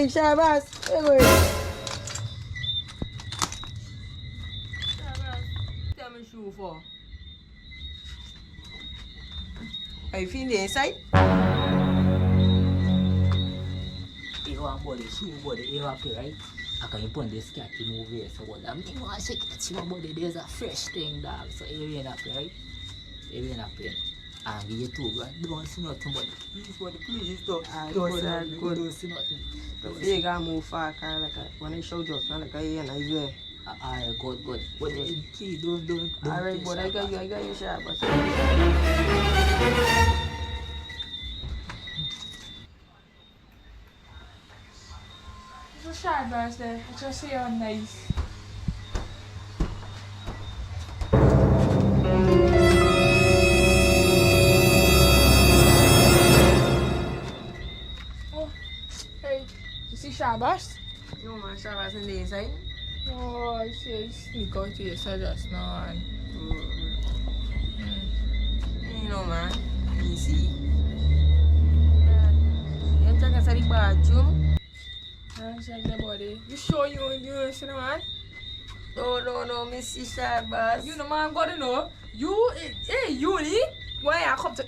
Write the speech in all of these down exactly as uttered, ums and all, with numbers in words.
Hey, Shabas, hey, boy. Shabas, tell me shoe for. Are you feeling the inside? Ewa body, shoe body, ewa ke, right? Akayipondesa ati move so what? I'm thinking I shake that shoe body. There's a fresh thing, dog. So area up, right? Area up. And you too, bro. Don't see nothing, but please, body, please, don't, ah, don't see nothing. Don't see nothing. Don't see. They got move far, car like a, when I show you, like a, yeah, nice way. Ah, ah, good, good. But, eh, please, don't, don't, don't. Alright, but I got you, I got you, Shabas. So Shabas, eh, I just say you're nice. Oh, hey, you see Shabas? No, man, Shabas in the inside. No, I see, I sneak out here, so just now, man. Mm. Mm. You know, man, you see. Man, you check inside the bathroom. Man, check the body. You sure you, you don't see the man? No, no, no, me see Shabas. You know, man, God, you know. You, eh, eh, you, eh? Why I come to,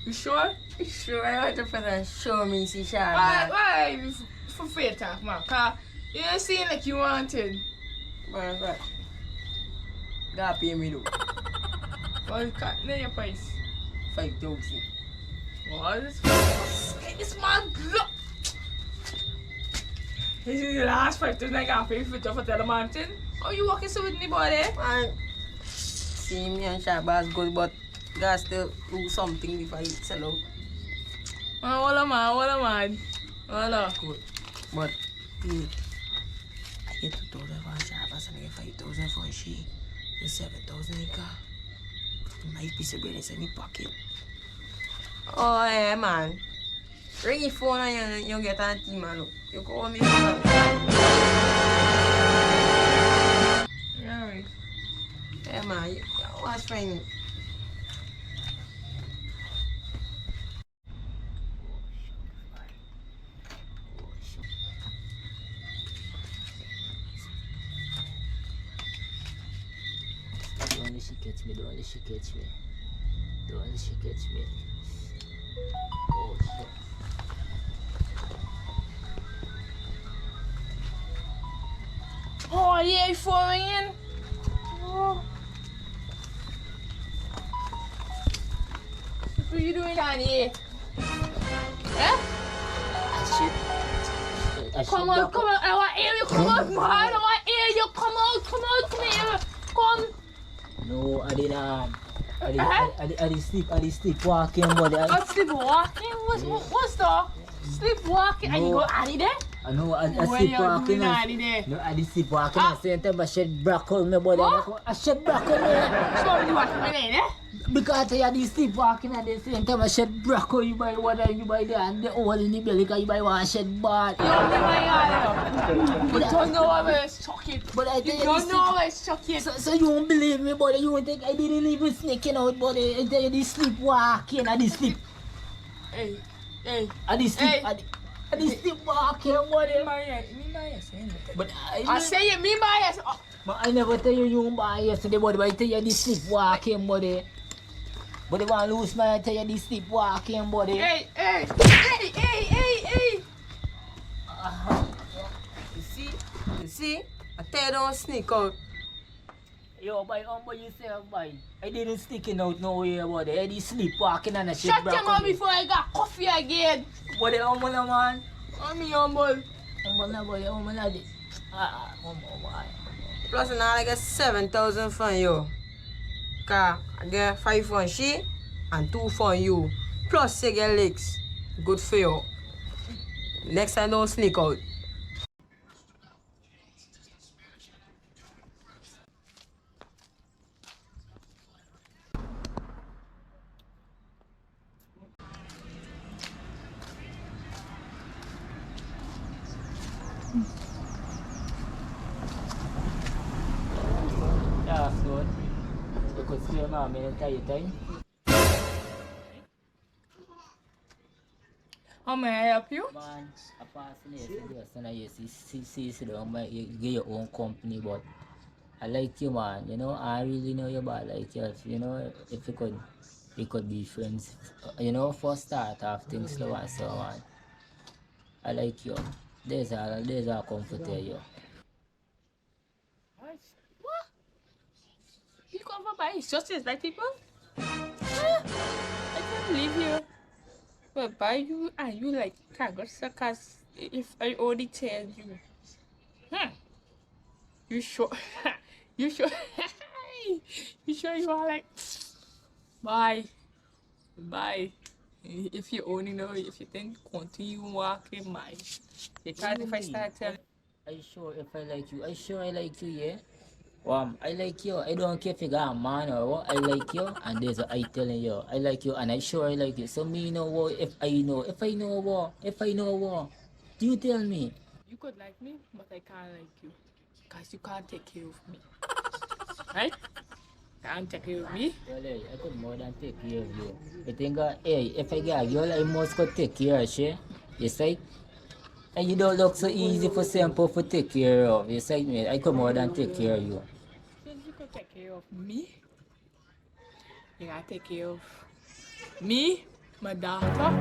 you sure? Sure, I want to put a show me see Shabas. Why, why? For fair talk, man. 'Cause you seem like you wanted. Man, what? Gotta pay me though. Well, cut name your price. Five thousand. What? This man, look. This is the last five thousand I can pay for, for tell the man thing. How you walking so with me, boy, eh? Man, see me and Shabas good, but gotta still do something before you sell out. Man, hold on, man, hold on, man. Hold on. Good. But, mm, I get two thousand for Shabas and I get five thousand for she. The seven thousand I got. Nice piece of bread inside my pocket. Oh, yeah, man. Ring your phone and you, you get on team, man. You call me. Yeah, man. You, you was fine. Don't let she catch me, don't let she catch me. Don't let she catch me. Oh, shit. Oh, yeah, you falling in? Oh. What are you doing down here? Eh? Come out, come out. I want to hear you. Come out, man. I want to hear you. Come out, come out, come here. Come. No, I didn't. I did, I, I, I did sleep. I did sleep walking, but I, oh, sleep walking? What's, yeah, what's the sleep walking? And you go out of there? I know, I, I sleep walking. What you doing out of there? No, I did sleep walking. Ah. At the same time, I shed black on my body. Ah? I shed black on me. So what you want to me, eh? Because I tell you, this sleep walking at the same time, I shed broccoli, you buy water, you buy the, and the oil in the belly, 'cause you buy one shed bath. You don't know where it's chuck it. But I tell you, you don't know where it's chuck it. So, so you won't believe me, buddy. You won't think I didn't even sneaking out, buddy. I tell you, this sleep walking, I did sleep. Hey, hey. I did sleep, hey. I did, I did sleep walking, buddy. Me, my, me, my, yes, eh, no. But I, I say you, me, my, yes. Oh. But I never tell you, you buy yesterday, buddy, but I tell you this sleep walking, buddy. But the one lose my, I tell you this sleep walking, buddy. Hey, hey, hey, hey, hey, hey. Uh-huh. You see? You see? I tell you don't sneak out. Yo, boy, humble yourself, boy. I didn't sneaking out nowhere, buddy. I did sleep walking and I shut your mouth before I got coffee again. Buddy, humble, man. What me humble? Humble, buddy, humble, buddy. Ah, ah, humble, boy. Plus, now I get seven thousand from you. 'Cause I get five from she and two from you. Plus, you get licks. Good for you. Next time, don't sneak out. Yeah, so you could see your mom in the time. How may I help you? Man, a person here, see, just now you see, see, see, sit down, man, you get your own company, but I like you, man. You know, I really know you, but I like you. If, you know, if you could, we could be friends. You know, for start off things slow and so on. I like you. There's a, there's a comfort here, you. What? You come for buy instructions like people? Ah, I can't believe you. But buy you and you like tango suckers if I only tell you. Hmm. You sure? You sure? You sure you are like, bye. Bye. If you only know, if you think continue walking, my. Because if I start telling Are you sure if I like you? Are you sure I like you, yeah? Um, I like you. I don't care if you got a man or what. I like you, and there's what I telling you. I like you, and I sure I like you. So me know what if I know. If I know what? If I know what? You tell me. You could like me, but I can't like you. Because you can't take care of me. Right? Can't take care of me. Well, hey, I could more than take care of you. You think, uh, hey, if I get a girl, I must go take care of she. You see? And you don't look so easy for simple for take care of. You see me? I could more than take care of you. Since you could take care of me, you gotta take care of me, my daughter,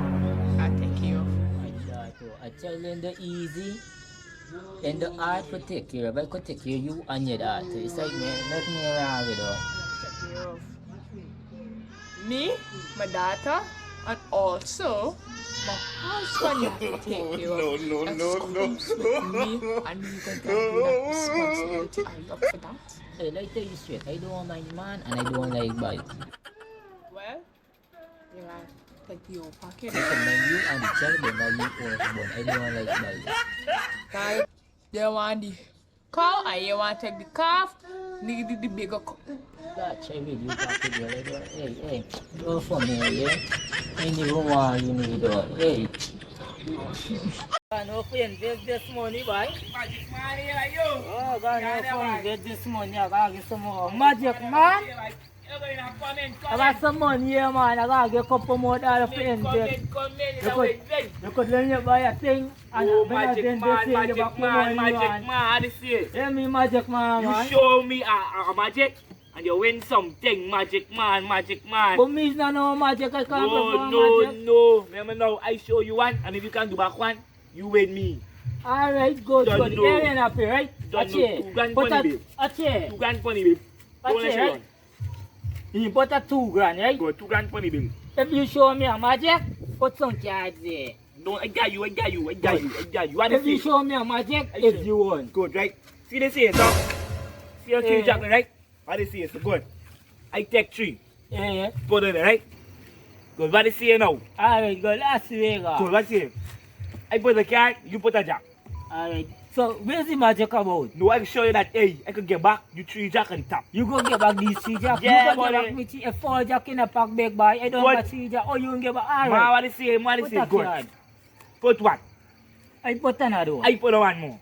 I take care of. My daughter, I tell you, the easy and the hard for take care of. I could take care of you and your daughter. It's like me, nothing wrong with her. Take care of me, my daughter, and also my husband you have to take care of. No, no, that no, comes no. With me, and you can take that responsibility and look for that. Hey, let me tell you straight. I don't mind man and I don't like bike. Well, you are take your pocket. I can mind you and the child, but not you or husband. I don't like bike. Guys, they want the cow and you want take the calf, the, the, the bigger cow. That child will you back to the other. Hey, hey, go for me, yeah? Any woman you need, uh, hey. I know friend this, this money, boy. Magic man here, yo. Oh, God, no friend this, this money. I gotta get some more. Magic man. I got some money here, man. I gotta get couple more dollar friend this. They could, they could lend you buy a thing. And oh, magic man, magic man, magic man, how this here? Yeah, me magic man, man. You show me a, a, a magic. And you win something, magic man, magic man. But me is not no magic, I can't perform magic. No, no, no. Remember now, I show you one, and if you can do back one, you win me. Alright, good, good. Don't know. Then I pay, right? Don't know. Two grand pon the bill. Ache. Two grand pon the bill. Ache, right? He put a two grand, right? Go, two grand pon the bill. If you show me a magic, put some cards there. No, I got you, I got you, I got you, I got you. What if you show me a magic, if you won. Good, right? See this here, so. See your three jack, right? What is this? Good. I take three. Yeah. Put it there, right? Good. What is here now? Alright, good. Last way, go. Good. What's here? I put the card, you put a jack. Alright. So, where's the magic about? No, I show you that, hey, I could get back you three jack and top. You go get back these three jack? Yeah, you go get back me three, a four jack in a pack, big boy. I don't got three jack. Oh, you get back. Alright. Man, what is here? What is here? Good. Put one. I put another one. I put one more.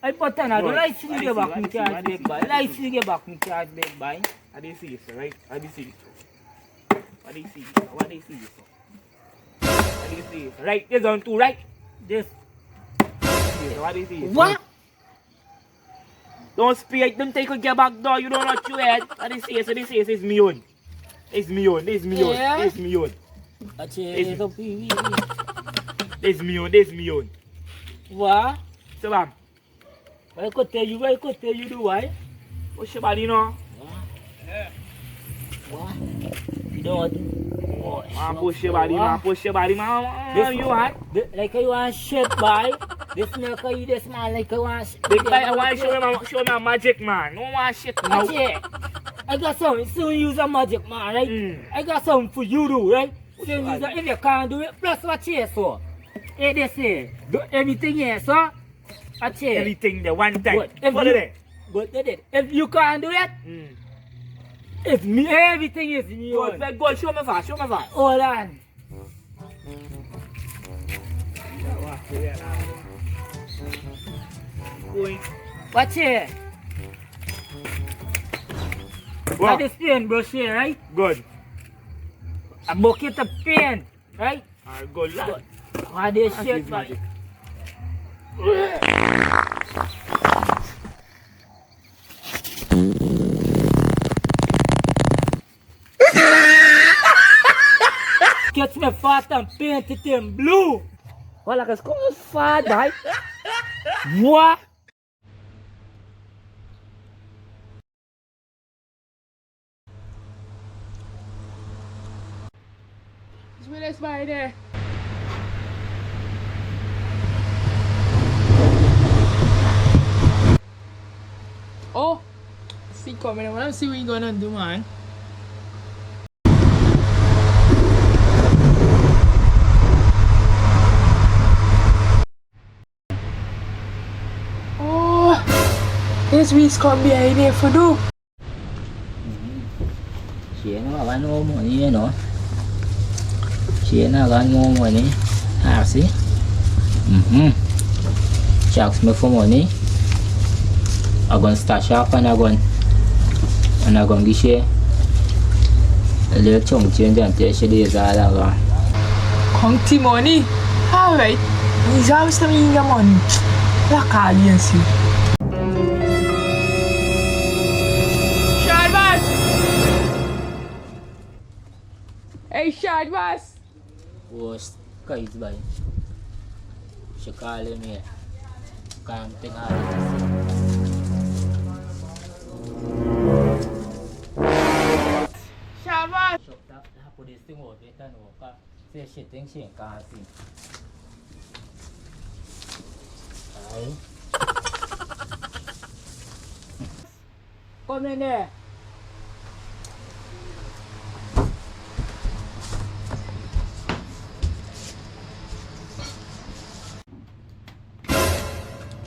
I put another one. Right, see, get back me charge, big boy. Right, see, get back me charge, big boy. I didn't see you, sir, right? I didn't see you, sir. I didn't see you, sir. I didn't see you, sir. I didn't see you, sir. Right, this one too, right? This. So I didn't see you, sir. What? Don't speak, don't take a get back door, you don't know what you had. I didn't see you, sir. This is, is me own. It's me own, it's me own, it's me own. Ache, it's me own. It's me own, it's me own. What? So, man. Why could tell you, why could tell you do why? Push your body, no. What? You don't want to. Oh, man, push your body, man, push your body, man. This, you what? Like you want shit, boy. This milk, you this man, like you want shit. Big boy, I want to show you, show you magic, man. No want shit, no. Ache. I got something. Soon use a magic man, right? Mm. I got something for you do, right? Soon use a, if you can't do it, plus watch here, so. Hey, they say, do everything here, so. Ache. Everything the one time. But if you, but they did. If you can't do it, mm, it's me. Everything is me. Go, go, show me fast, show me fast. Hold on. Watch here. What? This paint brush here, right? Good. A bucket of paint, right? Alright, good lad. Good. What is shit, man? Catch me fat and paint it in blue. Wala, kas kom ons fat, boy. What? Dis wie dis by there. Oh, see coming. I wanna see what you gonna do, man. Oh, this week's gonna be a day for do. She ain't no one no money, you know. She ain't no one no money. Ah, see? Mm-hmm. She ask me for money. I gonna stash up and I gonna, and I gonna give she a little chunk change and tell she there's all I got. County money? Alright. He's always telling me the money. Look at you, see. Shadbas! Hey, Shadbas! Wo, guys, bye. She calling me. Can't take her. Shadbas! Shut up, put this thing out, you know, 'cause say she think she can't see. Aye. Come in there.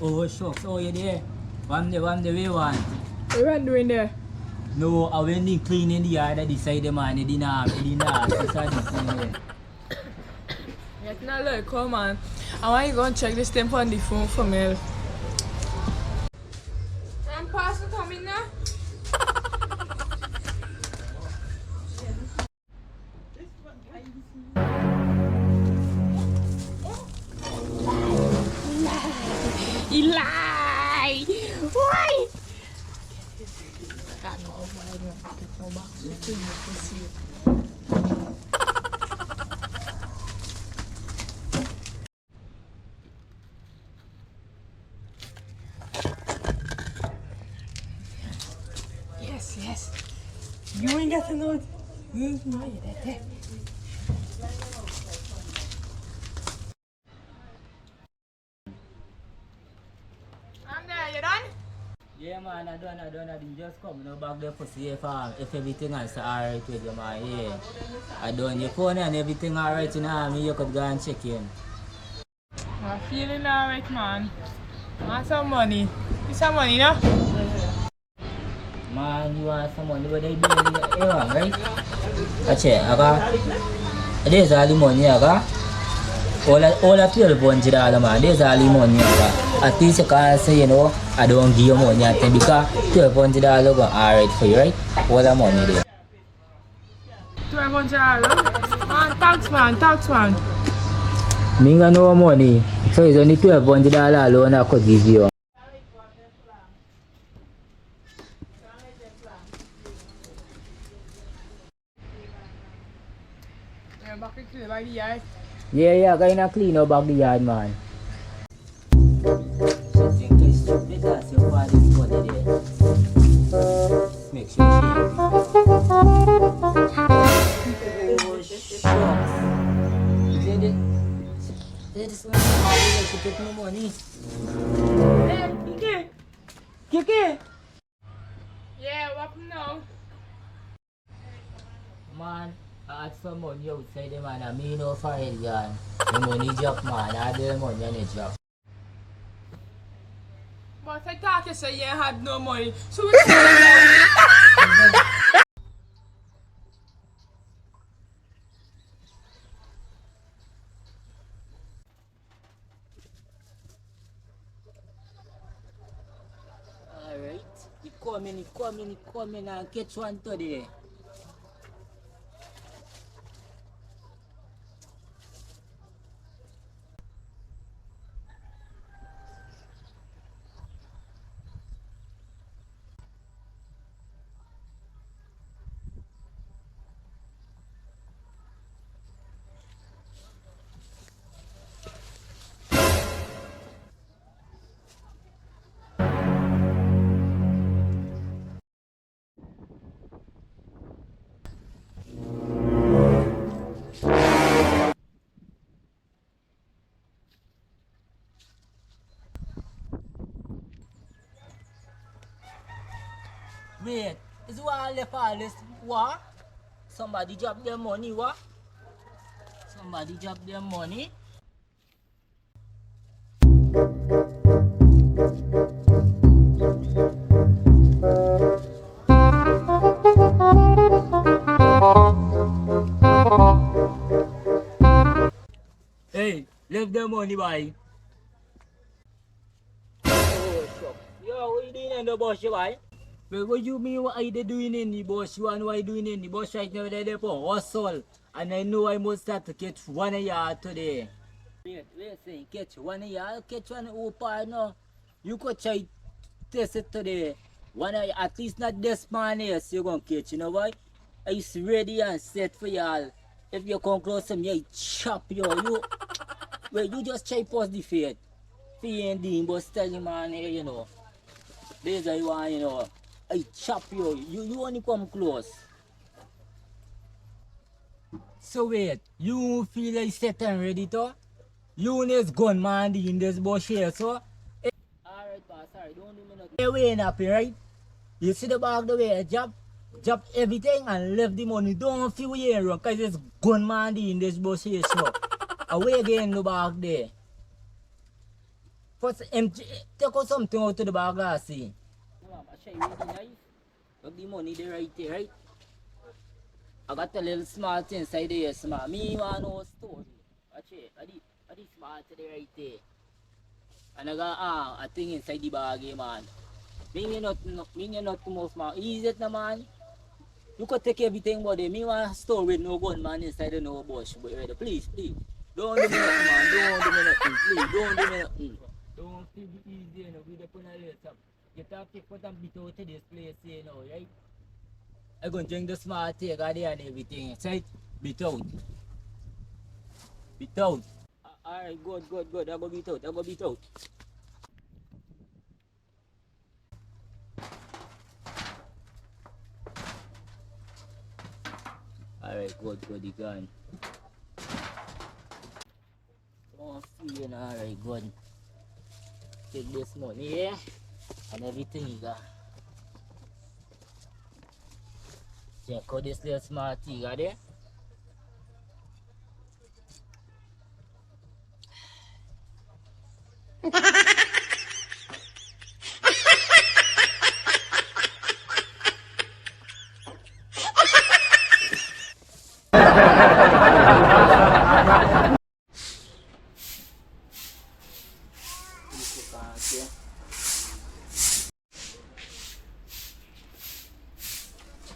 Oh, shucks. Oh, you there? What the, what the way one? What you doing there? No, I went in cleaning the yard at the side, the man. He didn't have, he didn't have. He said he cleaning. Yet na like, come on. I want you go and check this thing on the phone for me. And pass it to me now. Eli! Why? Yes, yes. You ain't got to know. Where's my that? I'm there, you done? Yeah, man, I done, I done, I done. Just come now back there for see if, um, if everything is alright with you, man. Yeah. I done. Your phone and everything alright, you know what I mean? You could go and check in. I'm feeling alright, man. Want some money? Need some money, no? Man, you want some money, but they do it, you know, right? Ache, aga. There's all the money, aga. All a, all a twelve hundred dollar, man. There's all the money, aga. At least you can't say, you know, I don't give you money and thing, because twelve hundred dollar go alright for you, right? All the money there. Twelve hundred dollar? Man, thanks, man, thanks, man. Me got no money, so it's only twelve hundred dollar alone I could give you. Yeah, back to the yard. Yeah, yeah, going to clean up back the yard, man. She think it's stupid that you want this money there. Make sure she Oh, shucks. Is it the, is it this one? She take my money. Hey, Kiki! Kiki! Yeah, what now? Man, I had some money outside the man, I mean, no for help, yeah. The money drop, man. I had the money and it drop. But I thought you said you had no money. So we Alright, he coming, he coming, he coming and catch one today. Wait, is wah left all this wah? Somebody drop dem money, wah? Somebody drop dem money. Hey, left dem money, bwoy. Oh, shucks. Yo, what you doing in the bush, bwoy? Wait, what you mean, what are you doing in the bush? You and what you doing in the bush right now? Dem deh fi hustle. And I know I must start to catch one of y'all today. Wait, wait, seh, catch one of y'all? Catch one of who, partner? You could try test it today. One of, at least not this man here, so you gonna catch, you know why? It's ready and set for y'all. If you come close to me, I chop you. You, well, you just try post the fate. Fi ain't doing, but tell him on here, you know. These are you want, you know. I chop you. You, you only come close. So wait, you feel like set and ready to? You next gunman in this bush here, so? Alright, boss, sorry, don't do me nothing. Hey, we ain't happy, right? You see the bag the way I drop? Drop everything and left the money. Don't feel we ain't wrong, 'cause this gunman in this bush here, so. Away again, the bag there. First, empty, take out something out of the bag, I see. No, I'm sure you ready, nice. Look, the money deh right there, right? I got a little small thing inside there, small. Me want no story. Watch it. A di, a di small thing deh right there. And I got, ah, a thing inside the bag here, man. Me nuh nothing, no, me nuh nothing more small. Easy it, no, man. You could take everything, but me want store with no gunman inside of no bush. But, uh, please, please. Don't do me nothing, man. Don't do me nothing. Please, don't do me nothing. Don't feel the easy, you know. We deh put a little something. Get off your foot and beat out to this place here now, right? I gonna drink the small tea, got there and everything. Say, beat out. Beat out. A-, alright, good, good, good. I go beat out, I go beat out. Alright, good, good, you gone. Don't feel, you know, alright, good. Take this money, yeah? And everything you got. Check out this little small thing, got there?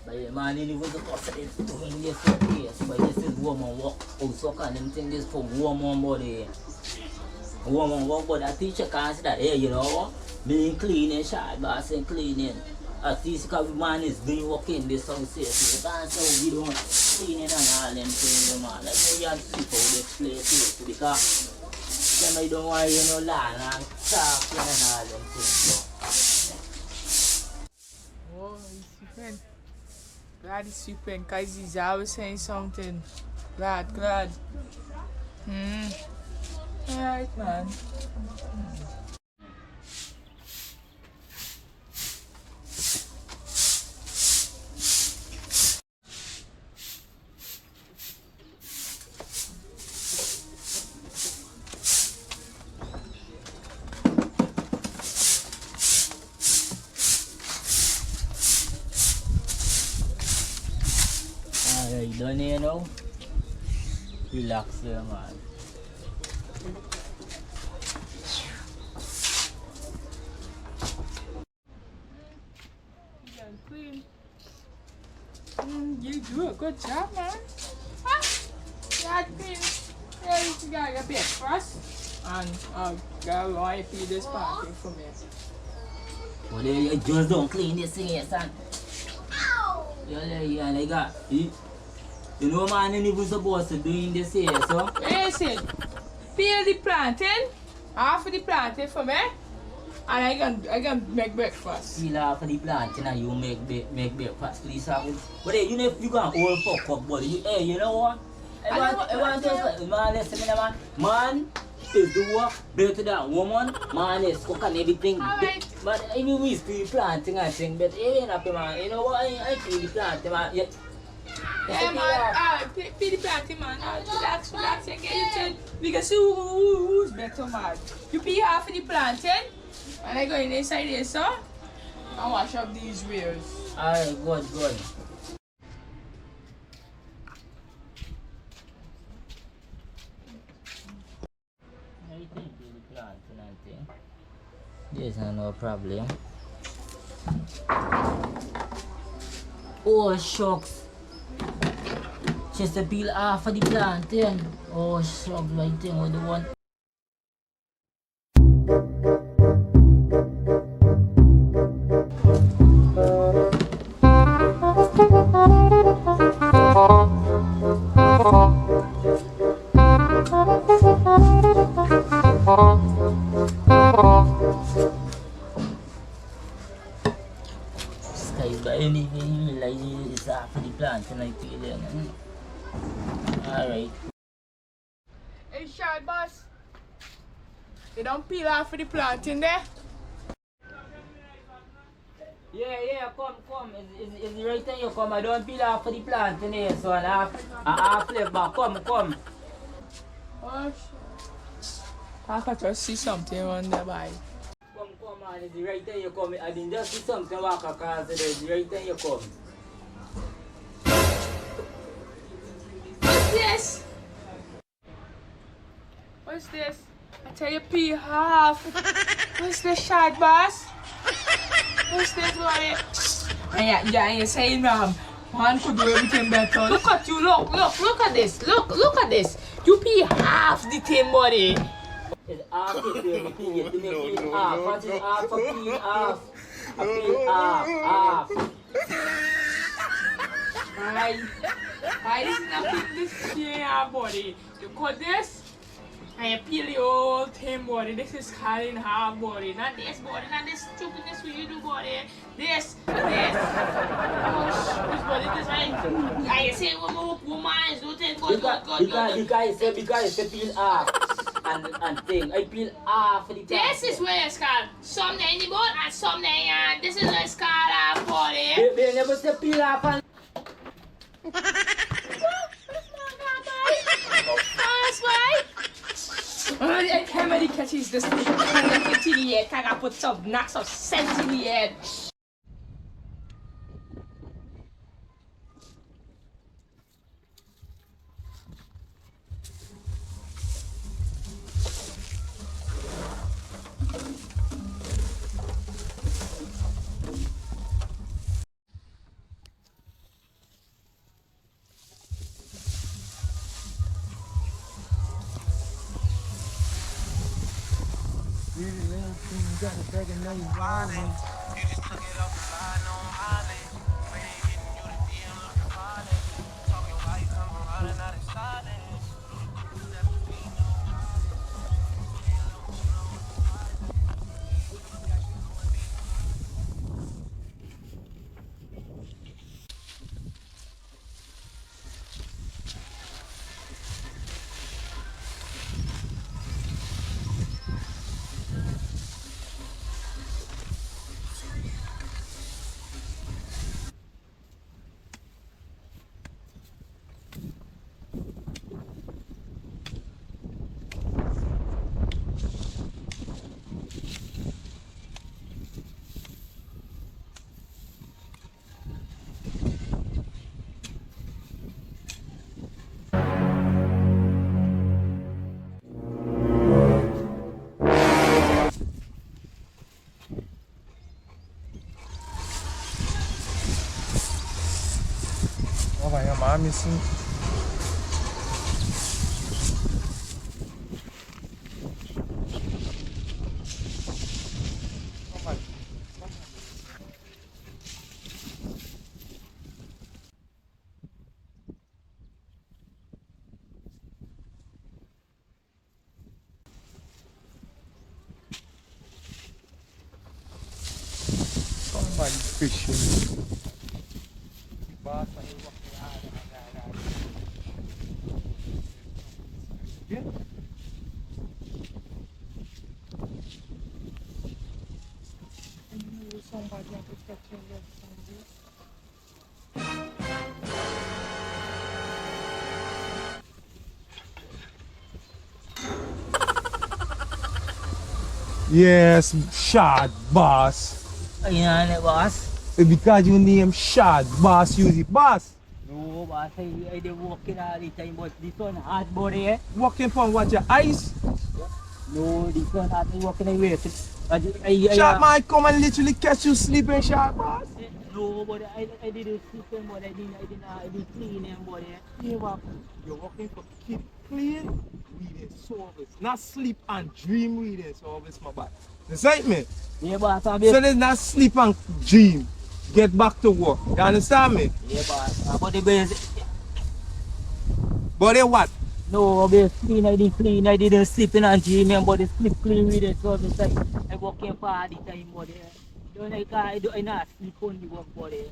But yeah, man, you even supposed to be doing this for years, but this is woman work. Also, can them thing this for woman body. Woman work, but I teach you can't say that, hey, you know what? Me cleaning, shot boss and cleaning. At least 'cause man is doing work in this house here. So you can't say we don't cleaning and all them things, man. Like, you have to see how this place is, because then I don't want you know land and talking and all them things, so. Oh, he's sleeping. Glad he's sleeping, 'cause he's always saying something. Glad, glad. Hmm. Alright, man. Alright, done here now. Relax there, man. Clean. Mm, you do a good job, man. Ah, yeah, clean. Yeah, you got your breakfast. And, uh, girl, why you feed this party for me? Well, you, you just don't clean this thing here, son. You, you, you, you got, you, you know, man, you even supposed to doing this here, so. Listen, peel the plantain. Half of the plantain for me, and I can, I can make breakfast. Peel half of the plantain and you make bre-, make breakfast, please, sir. But hey, you know, you can all fuck up, buddy. You, hey, you know what? I want, I want to, man, listen, man. Man, Is the work better than woman? Man, is cook and everything. Alright. But I mean, we still planting and thing, but eh, na pe man, you know what? I, I feel the planting, man. Yeah. Yeah, man. Ah, pe, pe the planting, man. Ah, relax, relax, and get it. We can see who, who, who's better, man. You peel half of the planting, and I go in inside here, so I wash up these wheels. Alright, good, good. Everything to the planting and thing. There's no, no problem. Oh, shucks. Just a peel off of the planting. Oh, shucks, my thing with the one. Sky is by any, any, like, it's half of the plant and I feel it. Alright. Hey, Shad Boss. You don't peel off of the planting there? Yeah, yeah, come, come. It's, it's, it's right there, you come. I don't peel off of the planting there, so I half, I half left back. Come, come. Oh, shit. I can just see something on the bike. Come, come, man, it's right there you come. I didn't just see something walk across the road. It's right there you come. What's this? What's this? I tell you, peel half. What's this, Shad Boss? What's this, buddy? And yeah, yeah, you saying, um, man could do everything better. Look at you, look, look, look at this. Look, look at this. You peel half the thing, buddy. It's half the thing, you peel, you peel half. What is half for peel half? I peel half, half. Aye. Aye, this is nothing, this here, buddy. You cut this, and you peel the whole thing, buddy. This is cutting half, buddy. Not this, buddy. Not this stupidness we you do, buddy. This, this. Oh, shoot, buddy, this, right? I say, woman, woman, is no thing, but God, God, God. Because, because, because, peel half and, and thing. I peel half of the thing. This is where it's called. Some na in the boat and some na in yard. This is a scar off, buddy. They, they never say peel off and... Fast, boy. Oh, I can't really catch his this thing. Can I get in the air? Can I put some, knock some sense in the air? Baba, your mom is in. Somebody fishing. Yeah. Yes, Shad Boss. Aye, boss. Eh, because you name Shad Boss, you the boss. No, boss, I, I dey work in all the time, but this one hard, body, eh? Working from what, your eyes? No, this one hard, I work in a way. I, I, I, Shad, uh, man, come and literally catch you sleeping, Shad Boss. No, but I, I didn't sleep, but I didn't, I didn't, I didn't clean him, but, eh? Yeah, but you're working for Keep Clean Reading Service. Not Sleep and Dream Reading Service, my boy. You see me? Yeah, boss, I So there's not sleep and dream. Get back to work. You understand me? Yeah, boss. Uh, but the base. But they what? No, base clean, I didn't clean, I didn't sleep in and dream, but the sleep clean with it, so it's like, I work here for all the time, but, eh, don't I, I, do, I not sleep on the work, but, eh.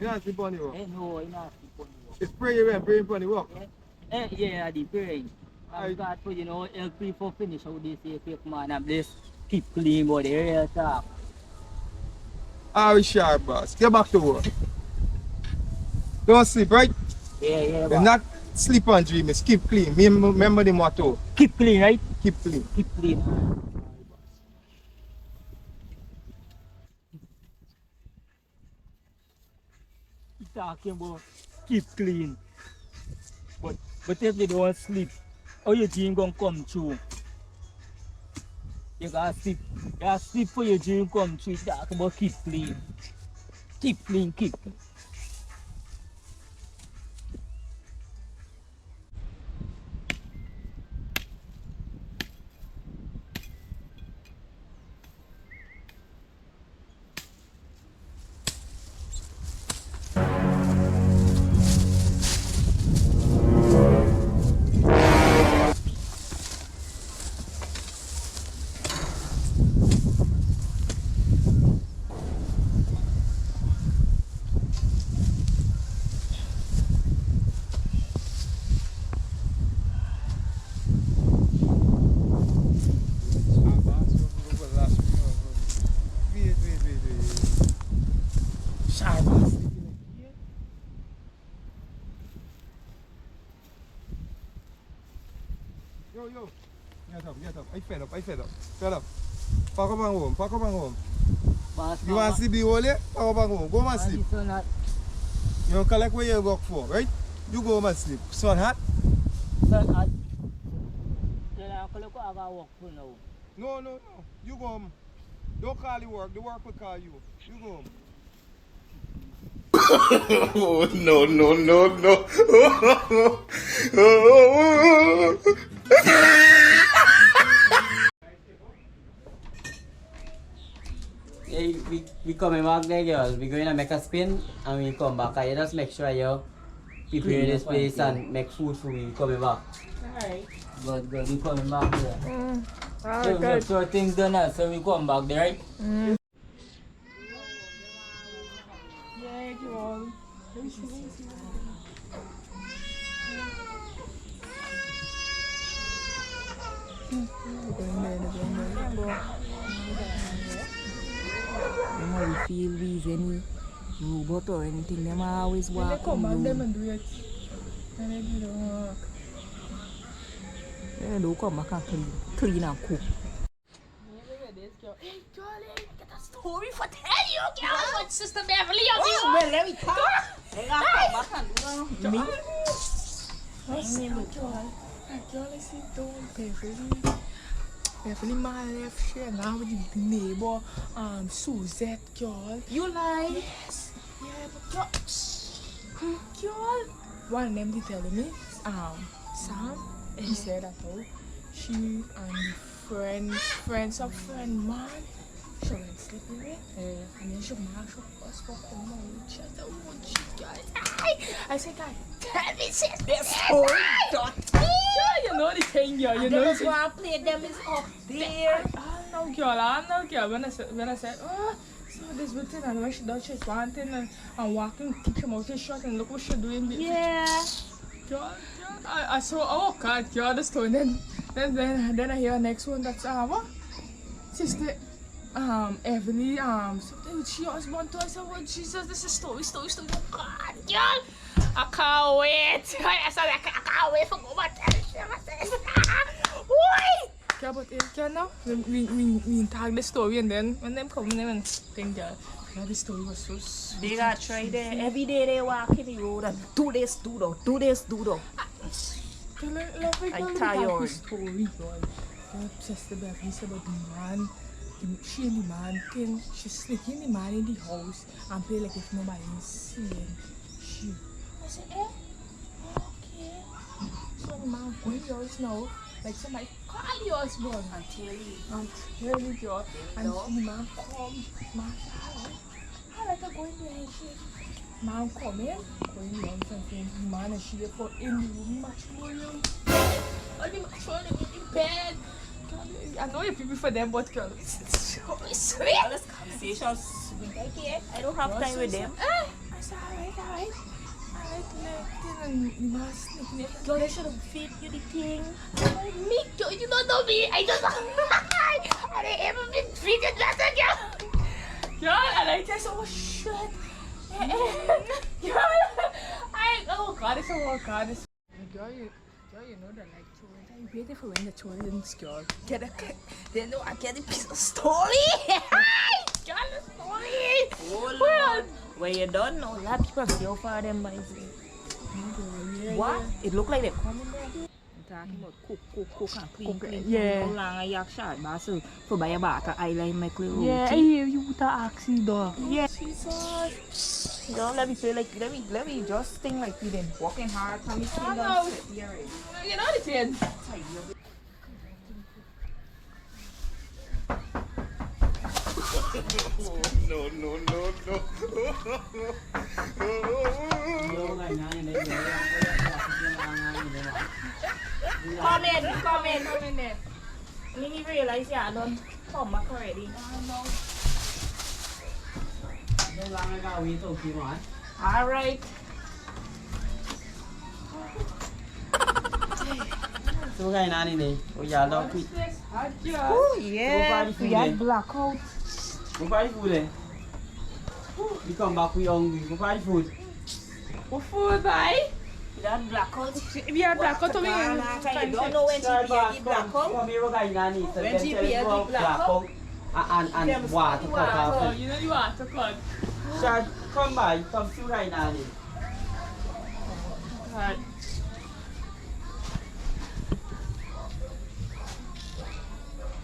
You not sleep on the work? Eh, no, I not sleep on the work. It's pray you went, pray for the work. Eh? Eh, yeah, I did pray. Aye. Thank God for, you know, help people finish out this here quick, man, and bless Keep Clean, but the real talk. All right, Shad Boss. Get back to work. Don't sleep, right? Yeah, yeah, boss. Not sleep and dream, it's Keep Clean. Me, remember the motto. Keep clean, right? Keep clean. Keep clean. He talking about keep clean. But, but if you don't sleep, how your dream gonna come true? You gotta sleep. You gotta sleep for your dream come true. He talking about keep clean. Keep clean, keep clean. Yo, yo. Get up, get up. I fed up, I fed up. Fed up. Pack up and go home, pack up and go home. Boss, you want to sleep the whole day? Pack up and go home. Go home and sleep. You don't collect what you work for, right? You go home and sleep. Sun hot? Sun hot. Then I collect what I got work for now. No, no, no. You go home. Don't call the work. The work will call you. You go home. Oh, no, no, no, no. Hey, we, we coming back there, girl. We going to make a spin and we come back. I just make sure you prepare this place and make food for we coming back. Alright. Good, good. We coming back there. Mm. Alright, so we make sure things done now, so we come back there, right? Mm. Dem always feel we is any robot or anything. Dem always walk. Dem and do it. And dem do the work. Dem do come back and clean, clean and cook. Hey, girl, hey, I get a story for tell you, girl. What, Sister Beverly? Oh, well, let me talk. Hey, girl. Hey, girl, I see, don't Beverly. Beverly, my left, she hang out with the neighbor, um, Suzette, girl. You lie. Yes. Yeah, but girl, girl, one of them they telling me, um, Sam, he said that, oh, she and friend, friends of friend man. She went sleeping with her, and then she mash up us for come out. She said, "Oh, Jesus." I, I said, "God, tell me, sis, this story, dirty." Yeah, you know the thing, yeah, you know. Just want to play them is up there. I, I know, girl, I know, girl. When I said, when I said, "Oh," so this routine, and when she done, she's wanting and, and walking, kick him out his shot, and look what she doing. Yeah. Girl, girl, I, I saw, oh God, girl, the story. Then, then, then, then I hear next one that's, uh, what? Sister, um, Evelyn, um, something with she husband to us. I said, "Oh, Jesus, this is story, story, story." Oh God, girl, I can't wait. I said, I can't, I can't wait for go back to the services. Why? Yeah, but, eh, yeah, no, we, we, we, we tag the story and then when them come, then think, yeah, yeah, the story was so sweet. They got try there. Every day they walk in the road and do this, do that, do this, do that. I tired. Story, boy. Obsessed about this, about the man. The, she and the man thing. She sneaking the man in the house and play like if nobody is seeing. She. I say, eh? Okay. So the man going yours now. Like somebody call yours, boy. And tell you. And tell you, girl. And the man come. Man, I like to go in there and shit. Man come in. Go in there and something. Man, and she dey put in the room, matrimonial. All the matrimonial in the bed. Girl, I know you people for them, but girl, it's, it's so sweet. All this conversation sweet. I can't. I don't have time with them. Eh, I said, all right, all right. All right, like, then, and man, sneak me. Girl, you should have fit you the thing. Me, girl, you don't know me. I just, I don't ever been treated better, girl. Girl, and I just, oh shit. Girl, I, oh God, it's, oh God, it's. Girl, you, girl, you know that like children, I waited for when the children girl get a, they know I get a piece of story. Girl, the story. Oh Lord. Well, you don't know. A lot of people see how far them boys. What? It look like they're coming there. Talking about cook, cook, cook and clean, clean, clean. How long a yak shot, boss? So, fi buy a bag a oil and make little roti. Yeah, you put a oxy though. Yeah. Jesus. Don't let me feel like, let me, let me just think like we been working hard, come and sit down, sit here, right? You know the thing. No, no, no, no. Come in, come in, come in there. Mi realize you don't come back already. All right. So, guy, nani ne? Oh, yeah, don't quit. Oh, yes. We had blackout. Go buy food, eh? We come back, we hungry. Go buy food. Go food, buy. We had blackout. We had blackout, we don't know when she be blackout. Come here, guy, nani. When she be blackout. And, and, and water cut off. You know you water cut. Shad, come by, come see right now. God.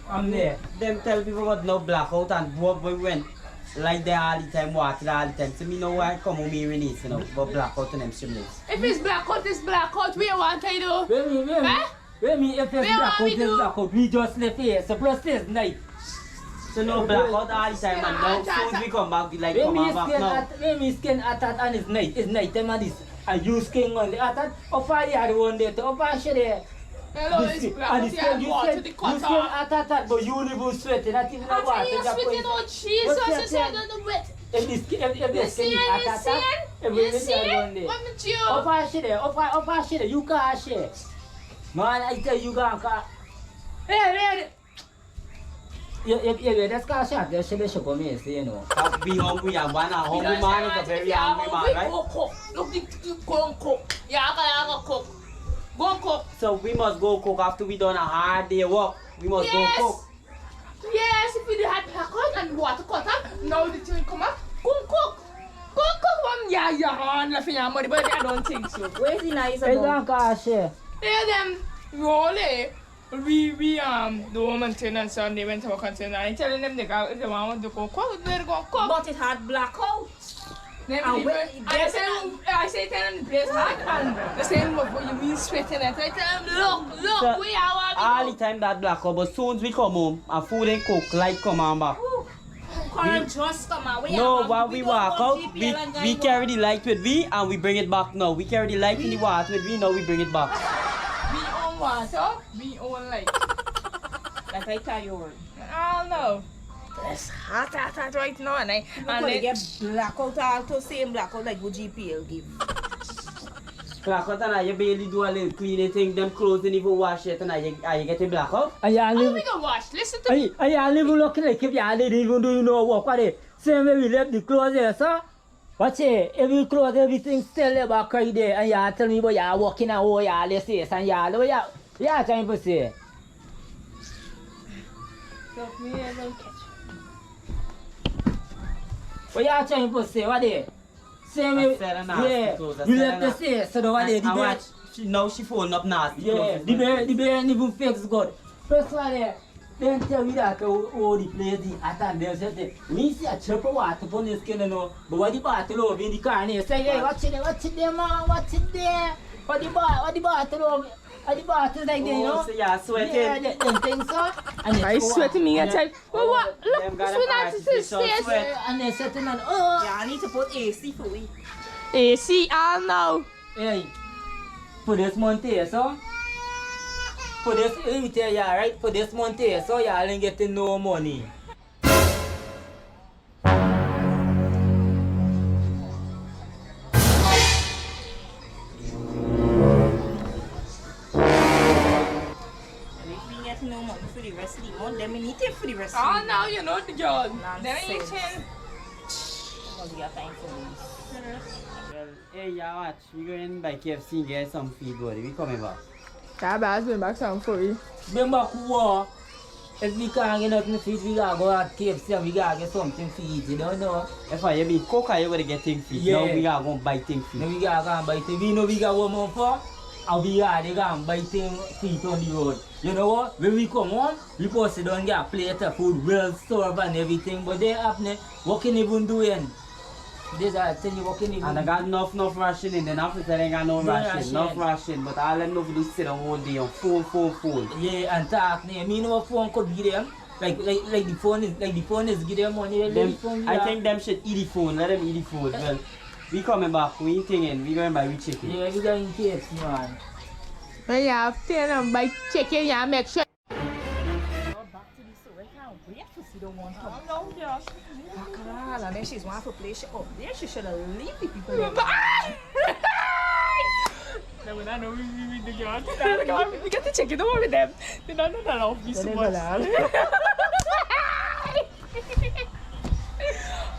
I'm there. Dem tell people about no blackout and both boy went like there all the time, water all the time. So me know why come home here in this, you know, but blackout and them swimming. If it's blackout, it's blackout. We want to do. Wait, wait, wait. Eh? Wait, me, if it's blackout, it's blackout. We just left here. So plus it's night. So no blackout all the time and now soon we come back, the light come on back now. Wait, me skin at, wait, me skin at, at and it's night. It's night time and this. I use skin on the at, at. Up a yard one day, up a shade there. Hello, it's black. And it's still, you skin at, at, at, but you live with sweat, not even a water. Jesus, it's not wet. If this, if, if this skin at, at, at, every day one day. Up a shade there, up a, up a shade there, you can't share. Man, I tell you, go and ca-, hey, hey, you, you, you, you just can't shot, just shake the show for me, see, you know. Be hungry, and one a hungry man is a very hungry man, right? Go cook. Look, the, the, go and cook. Yeah, I gotta go cook. Go and cook. So we must go cook after we done a hard day work. We must go cook. Yes, if we had blackout and water cut off, now the thing come up, come cook. Come cook, mom. Yeah, yeah, and left in your money, but I don't think so. Where's the nice one? It's not cash here. Yeah, them roll it. We, we, um, the woman tenants and they went to work and tenant. I telling them they go, if they want to go cook, they go cook. But it had blackout. Then we, I say, I say, tell them the place hot and the same, but you mean sweating. I tell them, look, look, we are all the time that blackout, but soon as we come home, our food ain't cook, light come on back. Current just come out. No, while we walk out, we, we carry the light with we and we bring it back now. We carry the light in the water with we, now we bring it back. We own water, we own light. That I tell you. I don't know. It's hot, hot, hot right now, and I, and I get blackout, all to same blackout like what G P L give. Blackout and I, you barely do a little cleaning thing, them clothes didn't even wash yet, and I, I get a blackout. And you all live, we go wash. Listen to me. And you all live looking like if you all didn't even do, you know, work, what they, same way we left the clothes there, sir. Watch it, every clothes, everything still there back right there, and you all tell me about you all working and all you all this, this, and you all, what you, you all trying to say? Oya, acha hivyo, se, wade. Same, Asera na yeah, hospital, we left the Asera na same, so the one day, the I, I bed. Watch, she, now she phone up nasty. Yeah, the bed, the bed even fix good. First one there, then tell me that, oh, oh, the place, the at and then said, "We see a chopper water upon the skin, no, but what the bottle of in the car, and they say, hey, watch it, watch it there, man, watch it there. What the ba-, what the bottle of, what the bottle like there, you know?" Oh, so yeah, sweating. Yeah, the, the thing so, and I sweating, I tell Well, what? Look, dem got so an nice to see artificial sweat. Yeah, and then certain man, oh. Yeah, I need to put A C for we. A C all now. Hey, for this month here, so. For this, let me tell you, right? For this month here, so y'all ain't getting no money. And if we get no money for the rest of the month, then we need it for the rest of the month. Oh, no, you know the job. Nonsense. Then you change. Because we got time for this. Well, hey, yeah, watch. We going by K F C and get some food, buddy. We coming back. That bad, bring back some for you. Bring back what? If we can't get nothing to eat, we gotta go at K F C and we gotta get something to eat, you don't know? If I hear me cook, I gotta get things to eat. Yeah. Now we gotta go and buy things to eat. Now we gotta go and buy things. We know we gotta warm up for, and we gotta go and buy things to eat on the road. You know what? When we come home, we go sit down and get a plate of food, well served and everything. But they happen, what can even do in? This I tell you, what can even And I got enough, enough ration in there. Not to tell I got no ration, ration. Enough ration, but all them know to do sit down all day on phone, phone, phone. Yeah, and talk. Nah, me know phone could be them. Like, like, like the phone is, like the phone is give them money. Them, the phone, I think them should eat the phone. Let them eat the phone. Well, we coming back. We eating in. We going buy we chicken. Yeah, we going K F C, man. When you have ten and buy chicken, you make sure. Go back to the store. I can't wait to see the one come. Oh, no, girl. Back her all, and then she's want to play she up there. She should have leave the people alone. Then we don't know we, we, we the girl. We got to check it over them. They don't know that off this much.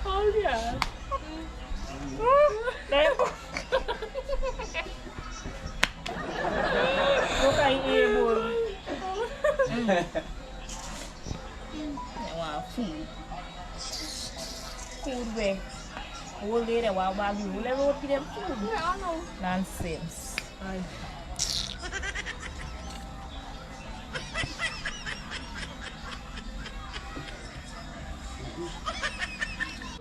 Oh, yeah. Look at him, boy. Mm. They want food. Food where? Whole day they want bag. Who let go to them food? Yeah, I know. Nonsense. Aye.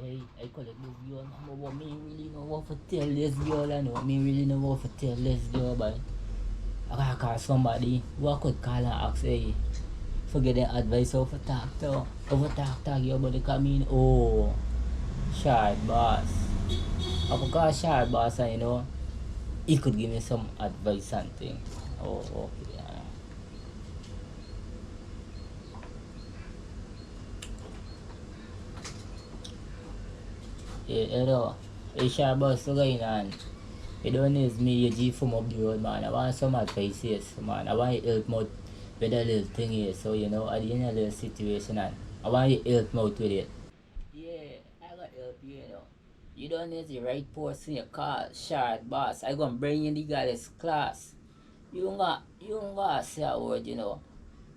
Hey, I collect this girl number, but me really know what to tell this girl, I know. Me really know what to tell this girl, but I gotta call somebody who I could call and ask, hey, for get the advice how to talk to, how to talk to a girl, but they come in, oh, Sharp Boss. I could call Sharp Boss and, you know, he could give me some advice and thing. Oh, okay, yeah. Eh, hello. Hey, Sharp Boss, what's going on? You don't need me, you G from up the road, man. I want some advice, yes, man. I want you help me out with a little thing here. So, you know, I didn't know the situation, and I want you help me out with it. Yeah, I got help you, you know. You don't need the right person you call, Sharp Boss. I gonna bring you the goddess class. You nga, you nga say a word, you know.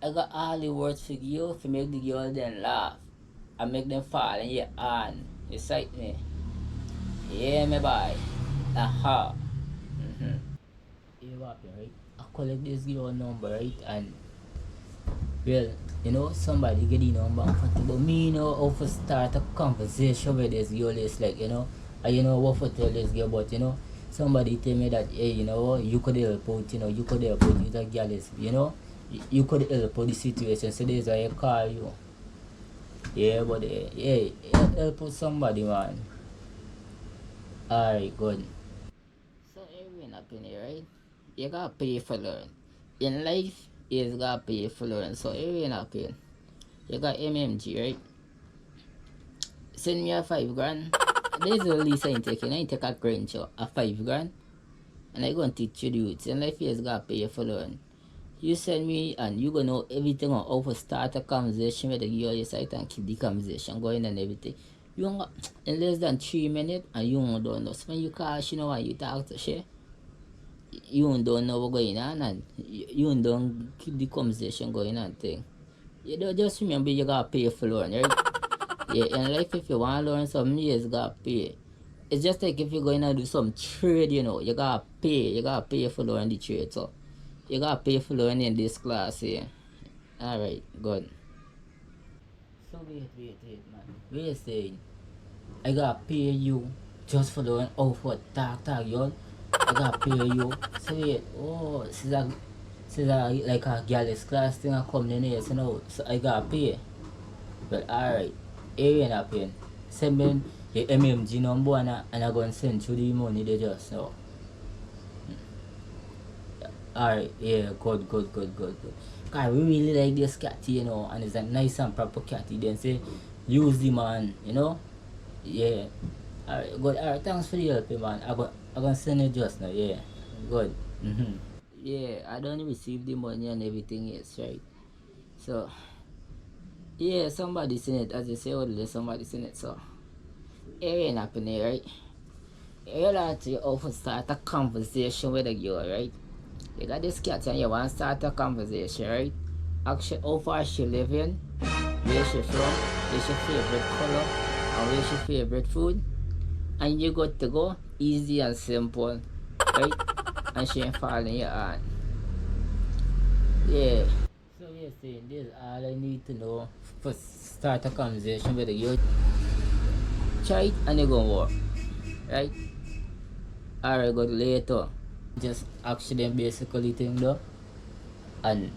I got all the words for you, for make the girl them laugh. I make them fall in your hand. You sight me? Yeah, my boy. Aha. Mm-hmm. Hear what happen, right? I collect this girl number, right? And, well, you know, somebody get the number and contact, but me, you know, how to start a conversation with this girl is like, you know, I, you know, what to tell this girl, but, you know, somebody tell me that, hey, you know what, you could help out, you know, you could help out with a girl is, you know, y-, you could help out the situation, so that's why I call you. Yeah, but, eh, yeah, help, help out somebody, man. Alright, good. So, Irene, happen, right? You gotta pay for learn. In life, you gotta pay for learn. So, Irene, happen. You got M M G, right? Send me a five grand. This is the least I take, you know, I take a crunch, a five grand. And I gonna teach you the roots. In life, you gotta pay for learn. You send me and you gonna know everything on how to start a conversation with the girl, you sight, and keep the conversation going and everything. You don't got, in less than three minutes and you don't know. So when you call, she know what you talk to, she. You don't know what's going on and you, you don't keep the conversation going and thing. You don't just remember you gotta pay for learn, right? Yeah, in life, if you wanna learn something, you just gotta pay. It's just like if you're going to do some trade, you know, you gotta pay, you gotta pay for learn the trade, so you gotta pay for learning this class here. Alright, good. So wait, wait, wait, man. What you saying? I gotta pay you just for learn how for talk, talk, yo. I gotta pay you. So wait, oh, this is a, this is a, like, a girlish class thing I come in here, so now, so I gotta pay. But alright, here ain't happen. Send me your M M G number and I, and I gonna send you the money there just now. Alright, yeah, good, good, good, good, good. 'Cause we really like this cat, you know, and it's a nice and proper cat. Then say, use the man, you know. Yeah. Alright, good. Alright, thanks for the help, man. I go, I gonna send it just now. Yeah, good. Mm-hmm. Yeah, I don't receive the money and everything, yes, right. So, yeah, somebody seen it, as you say, well, somebody seen it, so it ain't happening, right? You like to offer start a conversation with a girl, right? You got this cat and you want to start a conversation, right? Ask her how far she living, where she from, what's your favorite color, and what's your favorite food, and you good to go, easy and simple, right? And she ain't falling your hand. Yeah. So you're saying this all I need to know for start a conversation with the youth. Try it and it gonna work, right? Alright, good, later. Just ask them basically thing though, and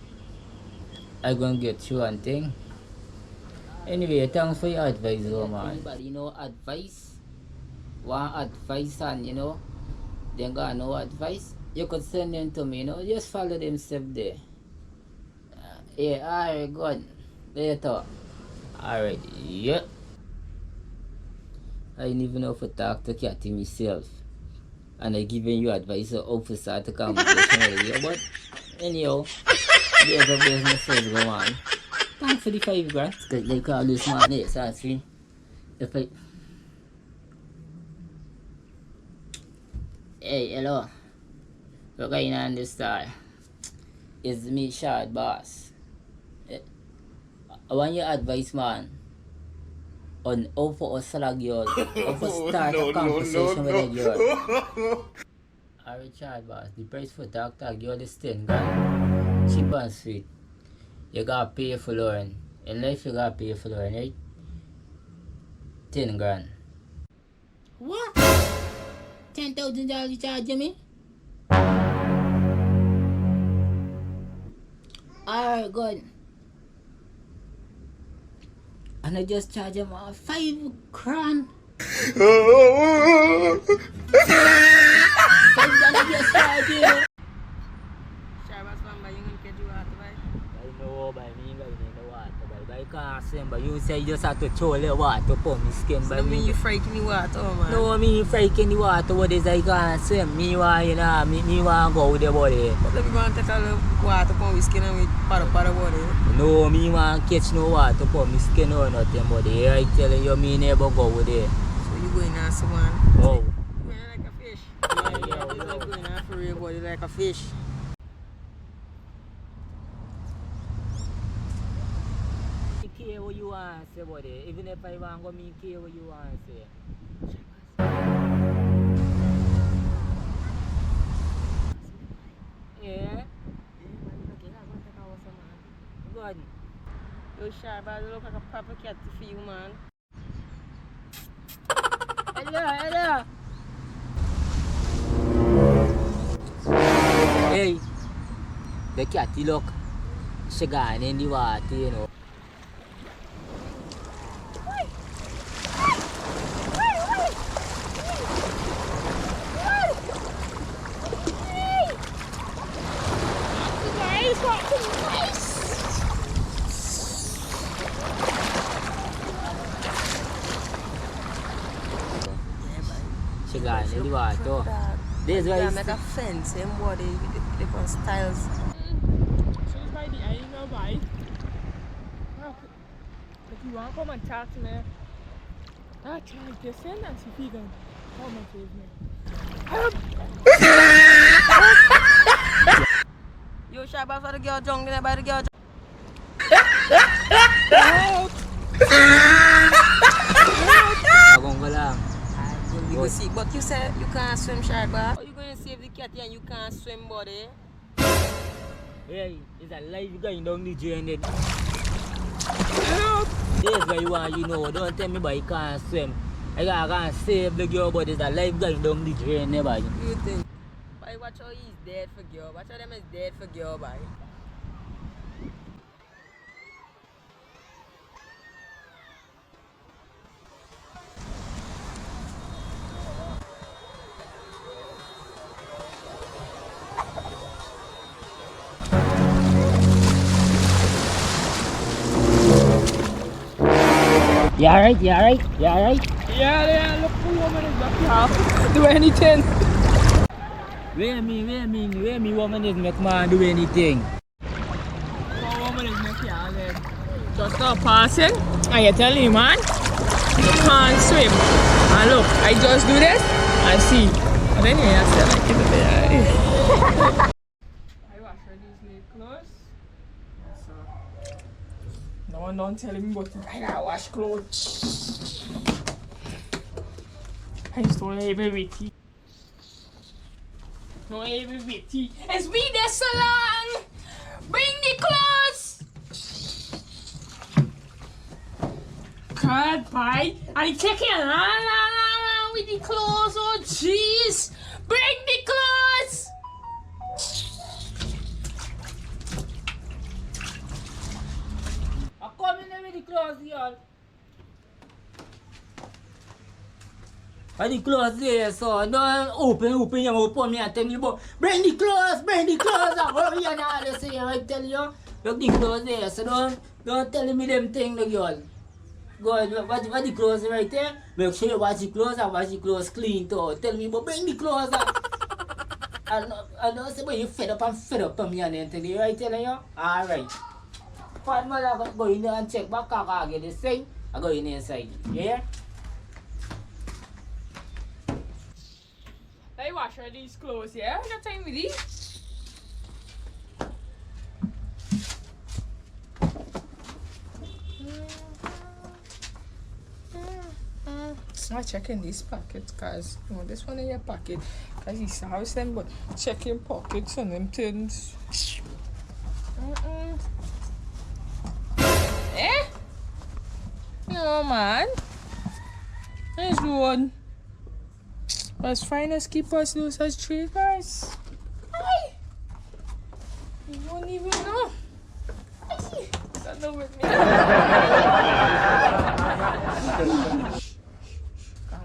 I gonna get through and thing. Anyway, thanks for your advice though, man. Anybody know advice? Want advice and, you know, they got no advice? You could send them to me, you know, just follow them step there. Yeah, alright, good. Later. Alright, yeah. I don't even know if I talk to Cathy myself. And I giving you advice of how to start a conversation with you. But anyhow, there's a business is going on. Thanks for the five grand. 'Cause like all this man is asking if I Hey, hello. Look at you on the star. It's me, Short Boss. Eh, I want your advice, man. On how for us slag girl. How for start a conversation with a girl. Alright, Short Boss. The price for talk talk girl is ten grand. Cheap and sweet. You gotta pay for learn. In life, you gotta pay for learn, right? Ten grand. What? Ten thousand dollars you charge me? Alright, good. And I just charge him a five grand. Five grand I just charge you. Short Boss, man, bai, you gonna get you out, bai? Bai, no, bai, mi bai, mi no water, bai, bai, can't swim, bai. You say you just have to throw the water upon me skin, bai. So mi mean you frighten the water, oh, man? No, mi frighten the water, what is I can't swim? Mi want, you know, mi, mi want go with the body. But let me go and take a little water upon we skin and we paddle, paddle body. No, mi want catch no water upon me skin or nothing, body. I telling you, mi never go with it. So you going on someone? Oh. You going like a fish? Yeah, yeah, yeah. It's like going on for real, body, like a fish. Mi care what you want say, body. Even if I want go, mi care what you want say. Yeah. Go on. Yo, Short Boss, you look like a proper cat for you, man. Hello, hello. Hey, the cat, look. She gone in the water, you know. She gone in the water. This way. Make a fence, him body, the, the different styles. If you want come and talk to me, I try to send and see if you can come and save me. Yo, Short Boss, what the girl drunk, then I buy the girl drunk. Agongola. I go, we go see. But you say you can't swim, Shark Boy. How you gonna save the cat and you can't swim, buddy? Hey, it's a life going down the drain there. Help! This guy you want, you know, don't tell me boy you can't swim. I gotta go and save the girl, but it's a life going down the drain there, boy. You think? Boy, watch how he's dead for girl. Watch how them is dead for girl, boy. You alright? You alright? You alright? Yeah, yeah, look for woman is not do anything. Where me, where me, where me woman is make man do anything? Just now passing, and you're telling me, man, you can't swim. And look, I just do this, and see. And then you have to, like, I wash all these new clothes. So, no one don't tell me, but I gotta wash clothes. I used to live with you. No, every bit. It's been there so long. Bring the clothes. God, boy. And it taking long, long, long, long with the clothes. Oh, jeez. Bring the clothes. I'm coming with the clothes, y'all. Why the clothes there so? Don't open, open your mouth for me and tell me about, bring the clothes, bring the clothes, and hurry and all this here, I tell you. Look the clothes there so, don't, don't tell me them thing, the girl. Go on, what, what the clothes right there? Make sure you wash the clothes and wash the clothes clean too. Tell me about, bring the clothes. And, and, and don't say, but you fed up and fed up for me and then tell you, right, tell you? All right. Fat man, I go, go in there and check back, I go get this thing. I go in inside. You hear? Let me wash all these clothes, yeah? No time with these. Mm, mm. So I check in this pocket, 'cause you know this one in your pocket, 'cause you saw them, but checking pockets and them things. Mm-mm. Eh? No, man. This one. As fine as keep us loose as three guys. Ay! You won't even know. Ay! Stand up with me. Can't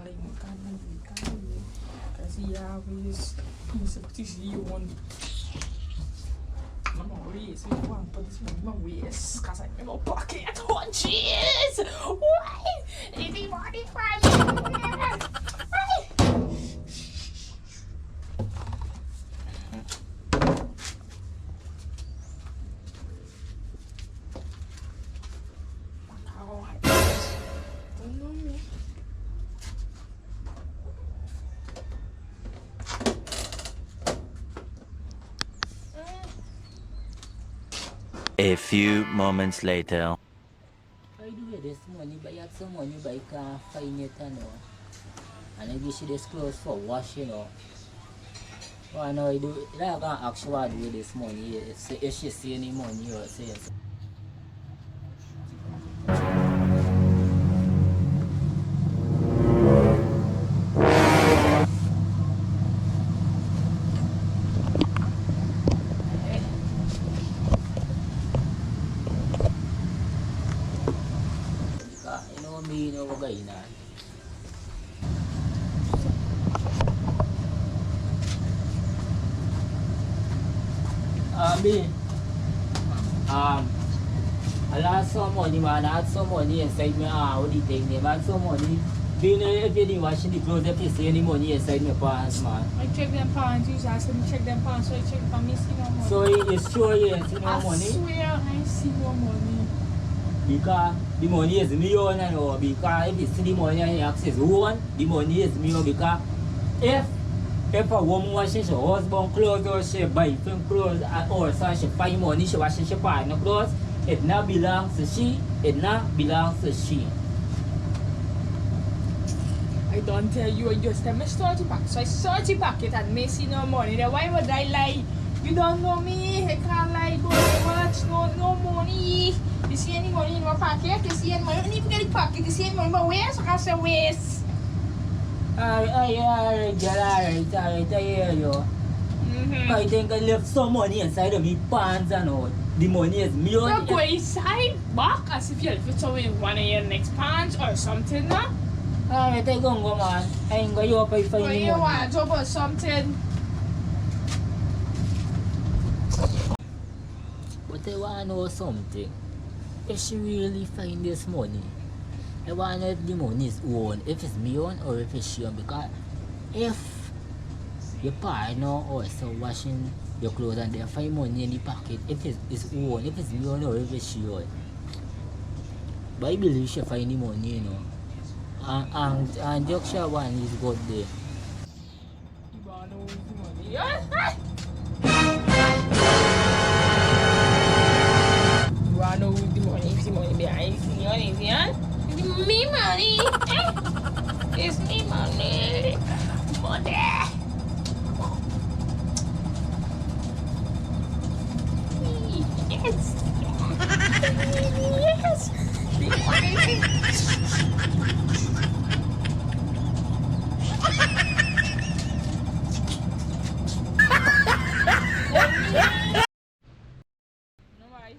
leave me, can't leave me, can't leave me. 'Cause he always, he's a T C one. I'm always, we want to put this money in my waist. 'Cause I have no pocket. Oh, jeez! Why? Anybody find me? Why? A few moments later. By the way, this money, by had some money, by can't find it, you know. And I give she this clothes for wash, you know. Well, I know I do, like, I can ask what I do with this money. If she, if she see any money or say, you know me, you know, what going on. Um, me, um, I lost some money, man. I had some money inside me, ah, what do you think, name? I had some money. Do you know if you didn't wash the clothes, if you see any money inside my pants, man? I check them pants, you ask me check them pants, so I check if I miss no money. So it is sure you ain't see no money? I swear I ain't see no money. Because the money is me own, you know, because if you see the money and you ask is who own, the money is me own, because if, if a woman washing she husband clothes or she buy him clothes, uh, or so she find money, she washing she partner clothes, It not belongs to she, it not belongs to she. I don't tell you, you just tell me thirty pack. So it's thirty packet and me see no money. Then why would I lie? You don't know me, I can't lie, but I watch no, no money. You see any money in my pocket? You see any money? Even get the pocket, you see any money in my waist? I say waist. Alright, alright, alright, girl, alright, alright, I hear you. Mm-hmm. I think I left some money inside of me pants and all. The money is million. Look, go inside, back, as if you left it somewhere in one of your next pants or something, no? Alright, I gonna go, man. I ain't gonna you up, I find the money. Go in your wardrobe or something. But I wanna know something. If she really find this money, I wanna know if the money is own, if it's me own or if it's she own. Because if your partner or so washing your clothes and they find money in the pocket, if it's, it's own, if it's me own or if it's she own. But I believe she find the money, you know. And, and, and Joshua one is good there. You wanna lose the money? Yes, hey! You wanna lose the money? The money behind the money, the money. Me money, eh? It's me money. Money. Yes. Yes. The money. No, why?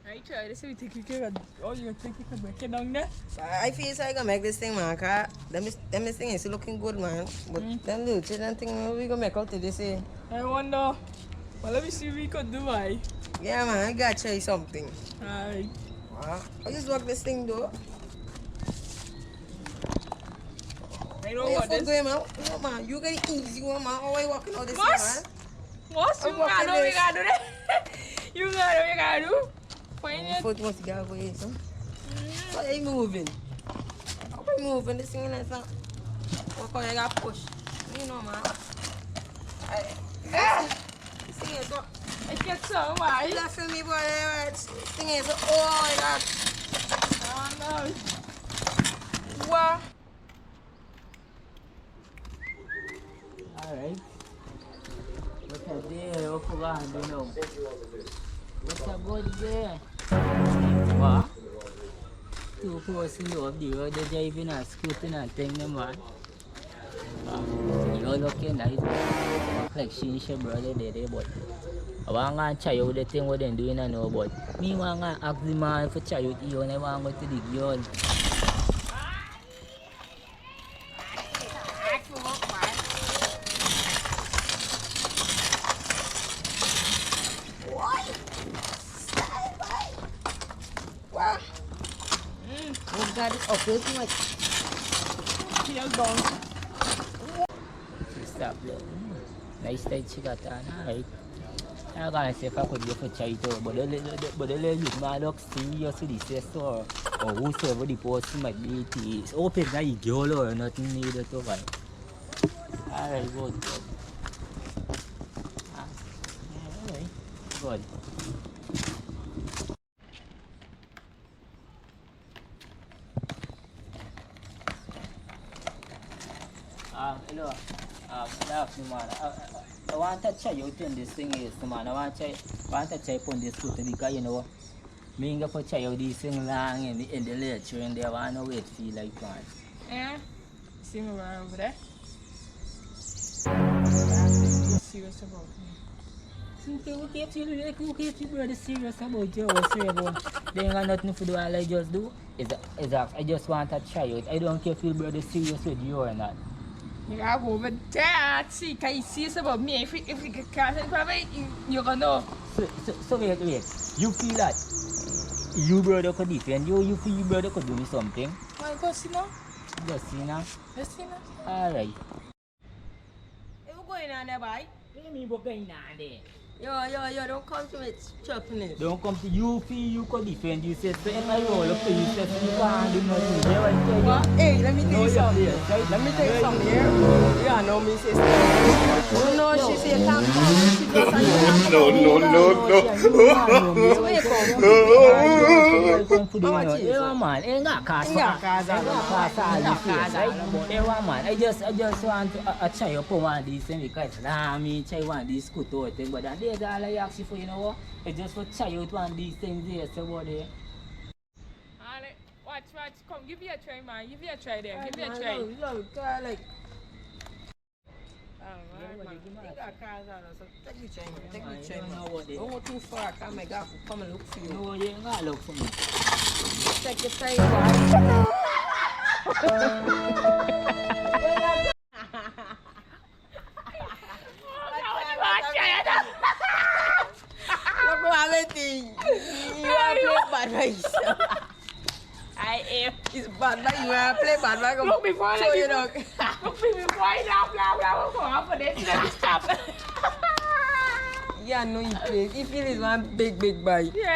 Are you trying to say we take it, oh, you take it, break it down there? I feel so I gonna make this thing, man, 'cause them is, them is thing is looking good, man. But them little children thing, we gonna make out of this, eh? I wonder. Well, let me see what we could do, why? Yeah, man, I gotta try something. Alright. Wow. I just work this thing, though. I don't want this. Going out? No, man, you get the easy one, man. How are you walking out this thing, man? Boss, you gotta do what you gotta do. You gotta do what you gotta do. Find it. Foot must go away, so. Mm. Why are you moving? How are you moving? This thing is not. What can you got push? You know, man. I, ah! This thing is so. It gets so wide. You left for me, boy. This thing is so. Oh, my God. Oh, no. What? Alright. What a day, okuba handi no. What a good day. Wow. Two person off the road, they driving and scooting and thing, no man. Wow. You're looking nice. Look like Shinsha brother there, but I want to tell you the thing what they doing and all, but me want to ask the man for tell you, you know, I want to go to the girl. Wow. Mm. Oh God, it's uphill too much. Feel down. Stop there. Nice tight she got on, alright. I can't say if I could go for chai too, but the, the, the, but the lady might look serious with this, yes, or, or whosoever the person might be, it is open that you girl or nothing needed to buy. Alright, good, good. Ah, alright, good. Um, hello. Um, good afternoon, man. I, I, I want to try out on this thing is, man. I want to try, want to try on this scooter because, you know, me and for try out this thing long and in the lecture and they want to wait feel like, man. Yeah. See my brother over there? Serious about me. Who care, who care if you, like, who care if your brother serious about you or whatsoever? They ain't got nothing to do, all I just do is, is ask. I just want to try out. I don't care if your brother serious with you or not. You gotta go over there, see, can you serious about me? If you, if you can't, probably you, you gonna know. So, so, so wait, wait. You feel that your brother could defend you, you feel your brother could do me something? Why, go see now? Just see now. Let's see now. Alright. Hey, who going on there, boy? What do you mean, what going on there? Yo, yo, yo, don't come to me chopping it. Don't come to you, feel you could defend yourself. So if I roll up to you, so you can't do nothing. Hear what I tell you? What? Hey, let me tell you something. Let me tell you something here. Yeah, no, me say. No, no, she say, come, come. She just, I No, no, no, no. Ewa man, enga kasa. Enga kasa, you see, right? Ewa man, I just, I just want to, uh, uh, try up on one of these things because, nah, I mean, try one of these good out thing, but I did all I ask you for, you know what? I just for try out one of these things here, so what, eh? Alright, watch, watch. Come, give it a try, man. Give it a try there. Give it a try. Love, love, try, like, Oh, man, man. Take the cars out, so take the chain, take the chain. Don't go too far, come, I got to come and look for you. No, you ain't gotta look for me. Take your time, guys. Look what I think. You are playing bad, right? I am. It's bad man, you wanna play bad man, go. Look before, show like, you dog. Look before you laugh, laugh, laugh, come out for this, let me stop. Yeah, I know you play. He feel is one big, big bite. Yeah.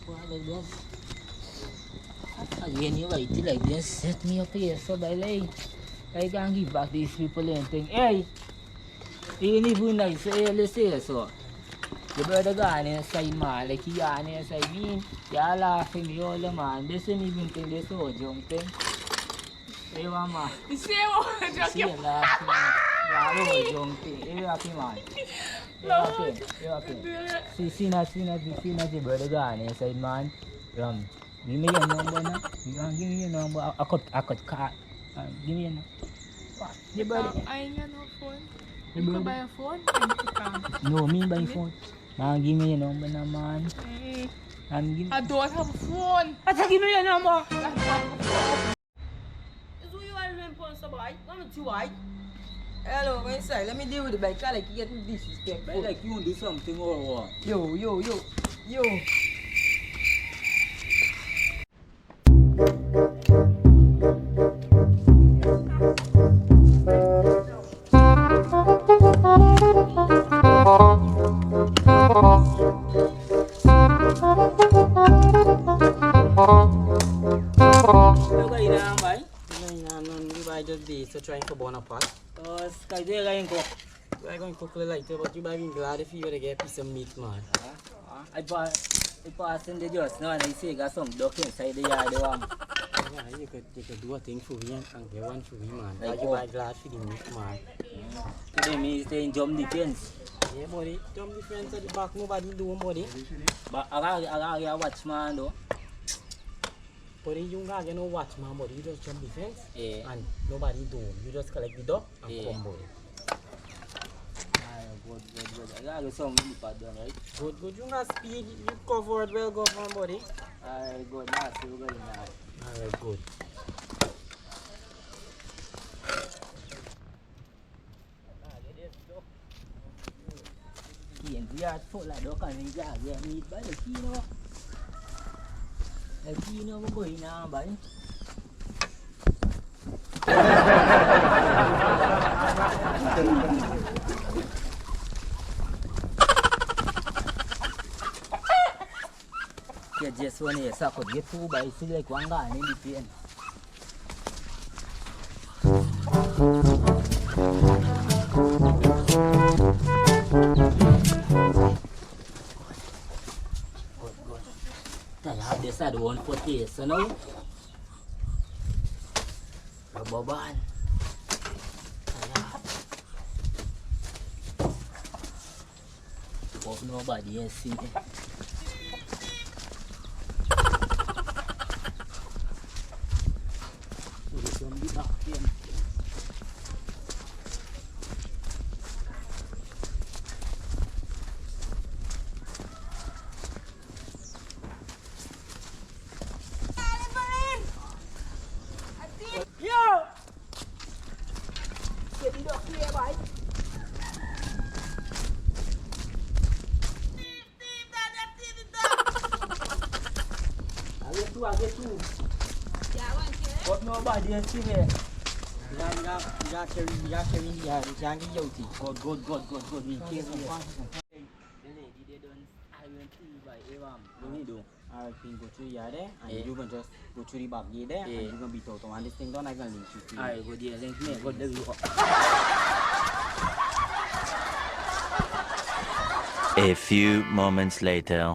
What is this? Again, you right, like this. Set me up here, so by, like, I can give back these people anything. Hey! Even if we nice, eh, let's say so. The brother gone inside, man. Like, he gone inside, mean, y'all laugh at me all the man. This ain't even thing, this whole junk thing. Hey, mama. You see what? You see, you laugh, man. Y'all whole junk thing. Hey, happy, man. Hey, happy. Hey, happy. See, see now, see now, see now, the brother gone inside, man. Rum. Give me your number now. You can give me your number. I, I could, I could call. Uh, give me your number. What? You brother? I ain't got no phone. You brother? Buy a phone? Thank you, Tom. No, me buy phone. Man, give me your number now, man. Mm. And give I don't have a phone. I said, give me your number. Is who you are ring pon so, boy? Come with you, boy. Hello, go inside. Let me deal with the bike. I like you getting disrespectful. But like you do something or what? Yo, yo, yo, yo. Look at you now, boy. No, no, no, no, I just be so trying for Bonaparte. Oh, sky day, guy, go. I going quickly like that, but you might be glad if you were to get a piece of meat, man. I pass, I pass in the just now and I see you got some duck inside the yard, the one. Yeah, you could, you could do a thing for me and, and get one for me, man. Like, you might glad for the meat, man. Today me stay in jump the fence. Yeah, buddy, jump the fence at the back, nobody do, buddy. But I got, I got a watchman though. But you ain't gonna get no watchman, but you just jump the fence. Yeah. And nobody do. You just collect the duck and come, boy. Alright, good, good, good. I gotta get some in the pad done, right? Good, good. You gonna speed, you covered well, go on, buddy. Alright, good. Now, see you guys now. Alright, good. Kienzi yatufola doka nija ya meat by the kino. The kino mugo inamba, eh? Yeah, just one here, so I could get two by, see, like, one guy in the pain. Good, good. Then I have this other one for taste, you know? Rubber band. Hope nobody else see me. Yo! Get it up here, boy. I get two, I get two. But nobody else see me. Yeah, yeah, yeah, carry, yeah, carry, yeah, yeah, yeah, yeah. Good, good, good, good, good. Me carry. The lady, they don't, I went to buy a ram. What do you do? Alright, Pink, go to the yard there, and you can just go to the back gate there, and you can beat out one this thing down, I can link you to it. Alright, go there, link me, go there, we go. A few moments later.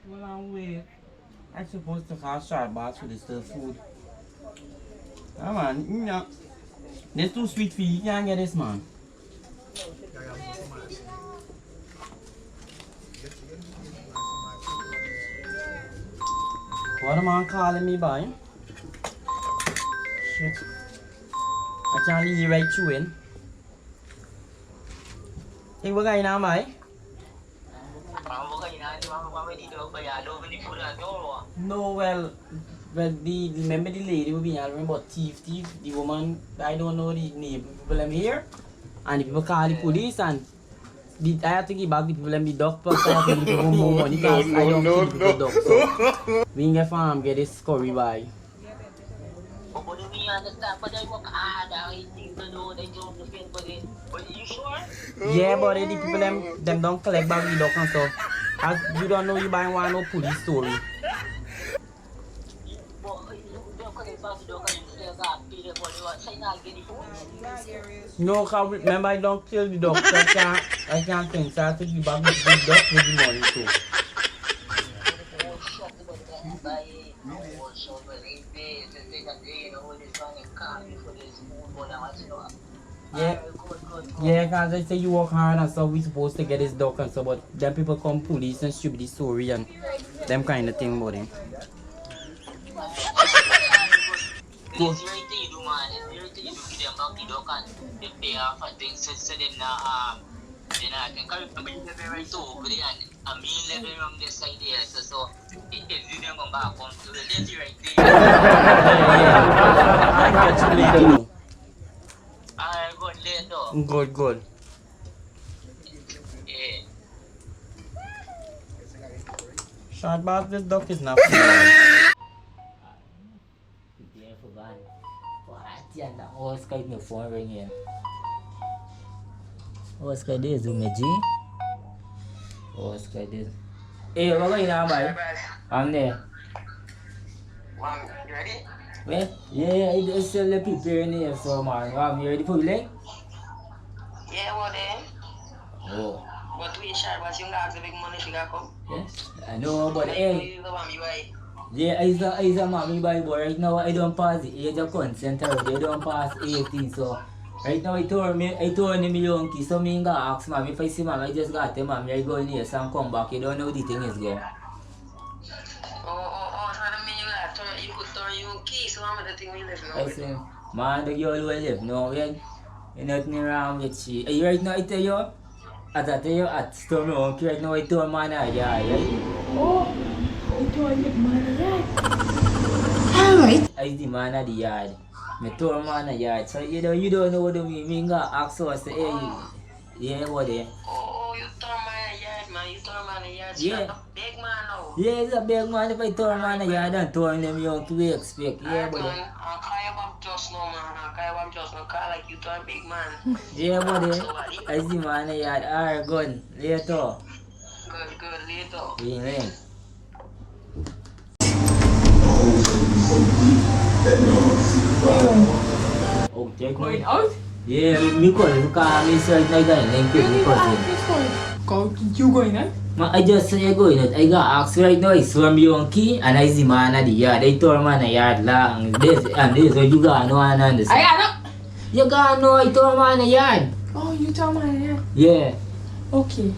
Well, I'm awake. I supposed to call Sharbat for this little food. Yeah, man, you know, this too sweet for you. You can't get this, man. What am I calling me by? Shit. I can't really write you in. Hey, what going on, boy? No, well, well, the, remember the lady we been hearing about thief, thief, the woman, I don't know the name, people dem here, and the people call the police, and the, I have to give back the people dem the duck, plus I have to give people more money, 'cause I don't kill people duck, so we can get farm, get this curry by. Yeah, but the people dem, dem don't collect back the duck and stuff. As you don't know, you buy one no police story. No, 'cause remember I don't kill the duck, so I can't, I can't think, so I have to give back the duck with the money too. Yeah, yeah, 'cause I say you work hard and stuff, we supposed to get this duck and stuff, but then people come police and stupid story and them kind of thing about him. Go. Good, good. Short boss, this duck is not for you. Oscar, my phone ringing. Oscar, this is Umeji. Oscar, this. Hey, what going on, man? I'm there. Mom, you ready? Eh? Yeah, yeah, I just sell the people in here, so, man. Mom, you ready for the leg? Yeah, what then? Oh. But we sure, but you got the big money figure come. Yes, I know, but hey. Yeah, I is a, I is a mommy boy, but right now I don't pass the age of consent already. I don't pass eighteen, so right now I told me, I told him young kid, so me go ask mommy if I see mommy, I just got to tell mommy I go in here and come back. You don't know the thing is going. Oh, oh, oh, so that mean you got turn, you could turn young kid, so I'm the thing we live now. I say, man, the girl we live now, yeah. Nothing wrong with she. Hey, right now I tell you, as I tell you, I stole my uncle right now, I told man a yard, right? Oh, you told the man a yard. Alright. I is the man of the yard. Me told man a yard. So you don't, you don't know what do mean. Me go ask her, say, hey, yeah, what there? Oh, you told man a yard, man. You told man a yard. Yeah. Big man now. Yeah, he's a big man. If I told man a yard and told them young to be expect. Yeah, buddy. I'll call you back just now, man. I'll call you back just now. Call like you to a big man. Yeah, buddy. I see man a yard. Alright, good. Later. Good, good. Later. Amen. Oh, take going out? Yeah, me cousin call me, so it's like that, then you need to ask this one. Go, you going out? Ma, I just say you going out. I got asked right now, it's from young kid, and I see man at the yard. I told man at the yard long. This, and this, so you got no one understand. I got no. You got no, I told man at the yard. Oh, you told man at the yard? Yeah. Okay,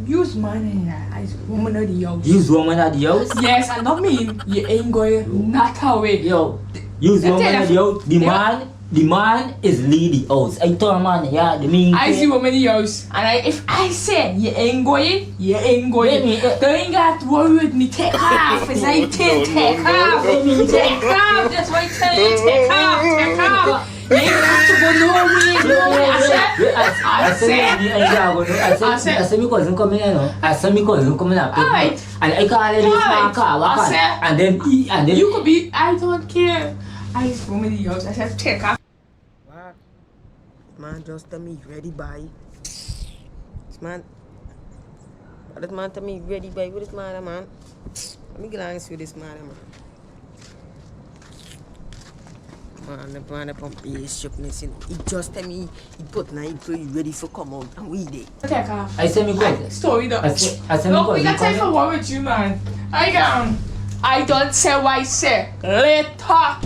use man at the yard. I woman at the house. Use woman at the house? Yes, I don't mean you ain't going not away. Yo, use woman at the house. The man, the man is lead the house. I told man, yeah, the mean. I see woman in the house, and I, if I say you ain't going, you ain't going. Don't got worry with me. Take off. As I tell, take off. Take off. That's why I tell you, take off, take off. You ain't got to go nowhere, nowhere. I said, I said, I said, I said, because I'm coming, you know. I said, because I'm coming up. Alright. And I call him this man, call, what call? And then he, and then you could be, I don't care. I just go with the house. I said, take off. What? Man just tell me ready buy. This man, this man tell me ready buy. What is man, man? Let me get angry with this man, man. Man, the man up on P S shop, listen. He just tell me he put now, he put ready for come out, and we dey. Take off. I say me go. Story done. I say, I say me go. Look, we got time for war with you, man. I down. I don't say what I say. Later.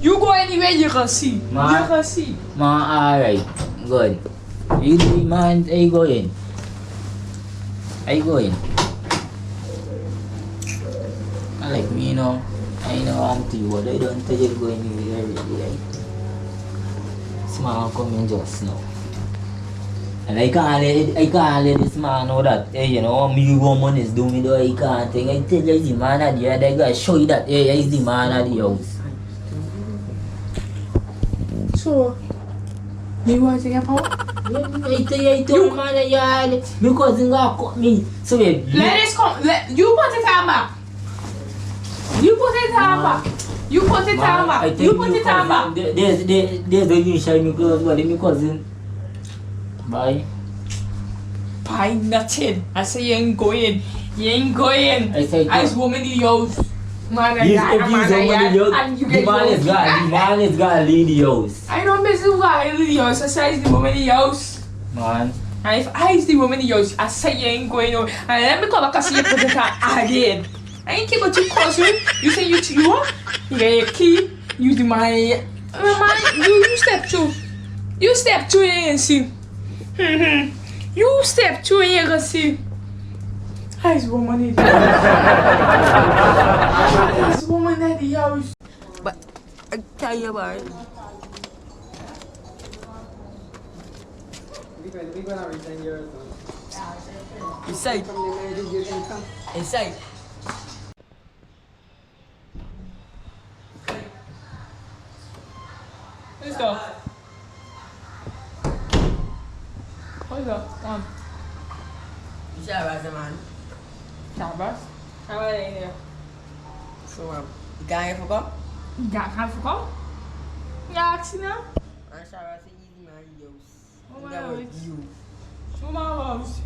You go anywhere you can see. Man. You can see. Man, alright. Good. You do, man, are you going? Are you going? I like me, you know. I know I'm to you, but I don't tell you going anywhere really, right? Small coming just now. And I can't let, I can't let this man know that, hey, you know, me woman is doing me though, I can't think. I tell you, he's the man of the year, they gotta show you that, hey, he's the man of the house. So, you want to get power? I tell you, I tell you, man, you are, because you got me. So, babe, let us come. Let, you put it on back. You put it on back. You put it on back. You put it on back. There's, there's, there's a new shiny clothes, but let me cousin. Bye. Bye nothing. I say you ain't going. You ain't going. I say, I just woman in the house. Man, I got a man, I got, and you get the man is gone. The man is gone. Leave the house. I don't miss the guy in the house. I say, is the woman in the house. Man. And if I is the woman in the house, I say you ain't going on. And let me come back and see you put it on again. I ain't care about your cousin. You say you to you. You get your key. You the man. Man, you, you step two. You step two and see. You step two and you go see. How is woman in the house? How is woman in the house? But I tell you about it. Inside. Inside. Let's go. Hold up. Come. Shabash, man. Shabash? How are you here? So, um, you can't forget? You can't forget? You ask now? And Shabash, easy man, you. Mama house. Mama house.